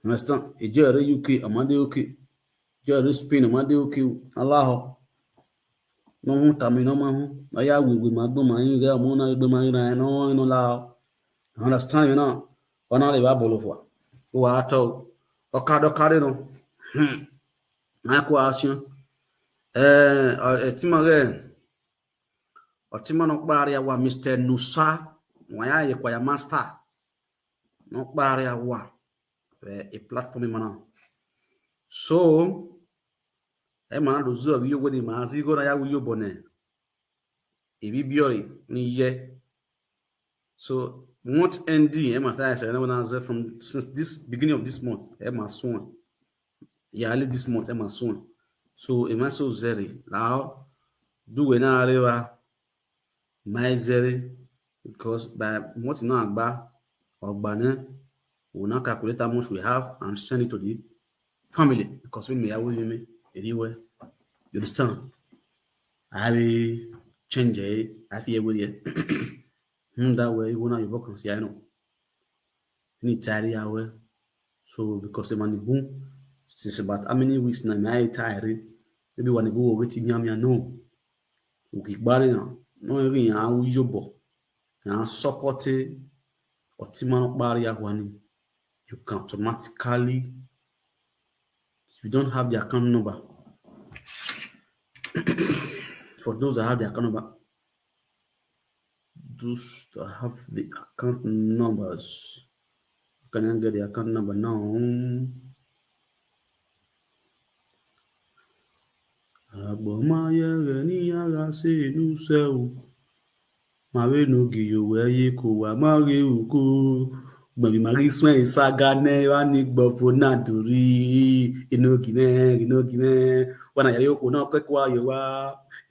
Understand? Ejọ rre U K, ọ ma de okay. Ejọ rre Spain, ọ ma de okay. Alahọ. Ne ọ hu tama ne ọ ma hu, ọ ya wewe ma gbọn ma rinmwian, ọmọ na gbe ma rinmwian, ne ọ rẹn ne ọ la. Understand me na? Ọ na rre vbe abọlọ fua. Uwa tọ, ọka dọka rre nọ. Hmm. Na ku a siẹn. Eh, ọ, ẹtin ima ghẹ, ọtẹn ima ne ọ kpa rria owa, Mister Nusa, wa ya ye choir master. Ne ọ kpa rria owa vbe platform ima na. So, ẹ ma na do zẹ ovbi iyobọ ne ima zẹ igho na ya ru iyobọ nẹ. Evbibiẹ ọre ne I ye. So, month ending, ẹ ma sa ẹsẹ ne wẹ na zẹ from since this beginning of this month, ẹ ma suẹn. Ya early this month, ẹ ma suẹn. So, emwa eso zẹre, lahọ, do wẹ na rre evba, ma i zẹre, because by month na gba, ọ gba nẹ, we will now calculate how much we have and send it to the family, because we may have women, anyway. You understand? I will change it, I feel with it. Hmm, that way, you wanna your book and see, I know. Ni tae rria wẹ. So, because emwa ni bun, since about how many weeks now, mẹ a i tae rre, maybe wa ni bun wo ghe te mianmian no. So, uki gba rre na, ne ọ ghi iran ru iyobọ, iran support ọtẹn ima ne ọ kpa rria owa ni, you can automatically, if you don't have the account number, for those that have the account number, those that have the account numbers. Can I get the account number now? Agbọn ma ye ẹghẹ ne iran gha sẹ enu sẹ o. Ma vbe ne ogie ye owẹ ye ko, wa ma ghe uko. Ugbẹn vbe ima ghi suẹn esaga nẹ, evba ni gbọvo na do rri. Enogie mwẹ, enogie mwẹ. Wa na ya ye okhuo na kẹkua ye owa,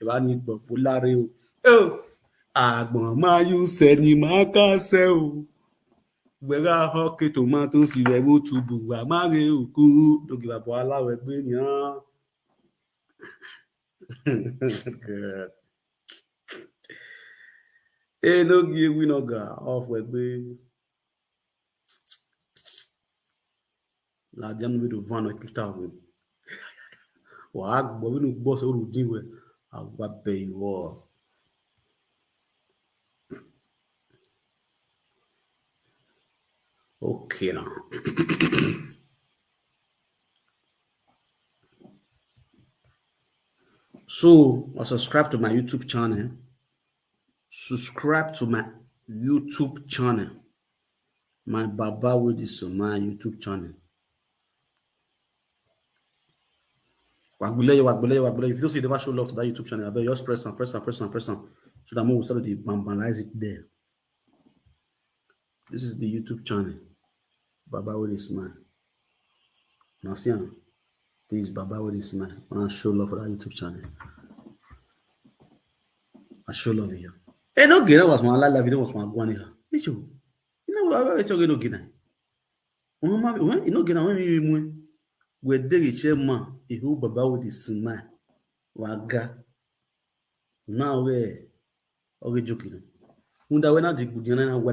evba ni gbọvo la rre o. Eo, agbọn ma ye usẹ ne ima ka sẹ o. Wẹ gha họ ke tomato si vbe ẹvbo otubu, wa ma ghe uko. Enogie vbe abọ a la wẹ gbe nian. God. Enogie winner ga off wẹ gbe. Ladian vbe do van nọ ekita wẹ. Wa gbọ vbene u gbọ sẹ, u ru din wẹ, a wa bẹ you all. Okay now. So, uh, subscribe to my YouTube channel. Subscribe to my YouTube channel. My Baba with this on my YouTube channel. Wa gbele yo, wa gbele yo, wa gbele yo. If you don't see, never show love to that YouTube channel, I beg, just press and press and press and press and so that we will start to bambalize it there. This is the YouTube channel. Baba with a smile. Now see am. This is Baba with a smile. I wanna show love for that YouTube channel. I show love here. Enogie na wa suma la live, no wa suma guan ha. Icho. Ina wa wa eto Enogie na. Wẹ ma, wẹ Enogie na wẹ mi mu. Wẹ deghe che ma, I hu Baba with a smile. Wa ga. Na wẹ, ọ ghe joke na. Rhunmwuda wẹ na digbu dian na wa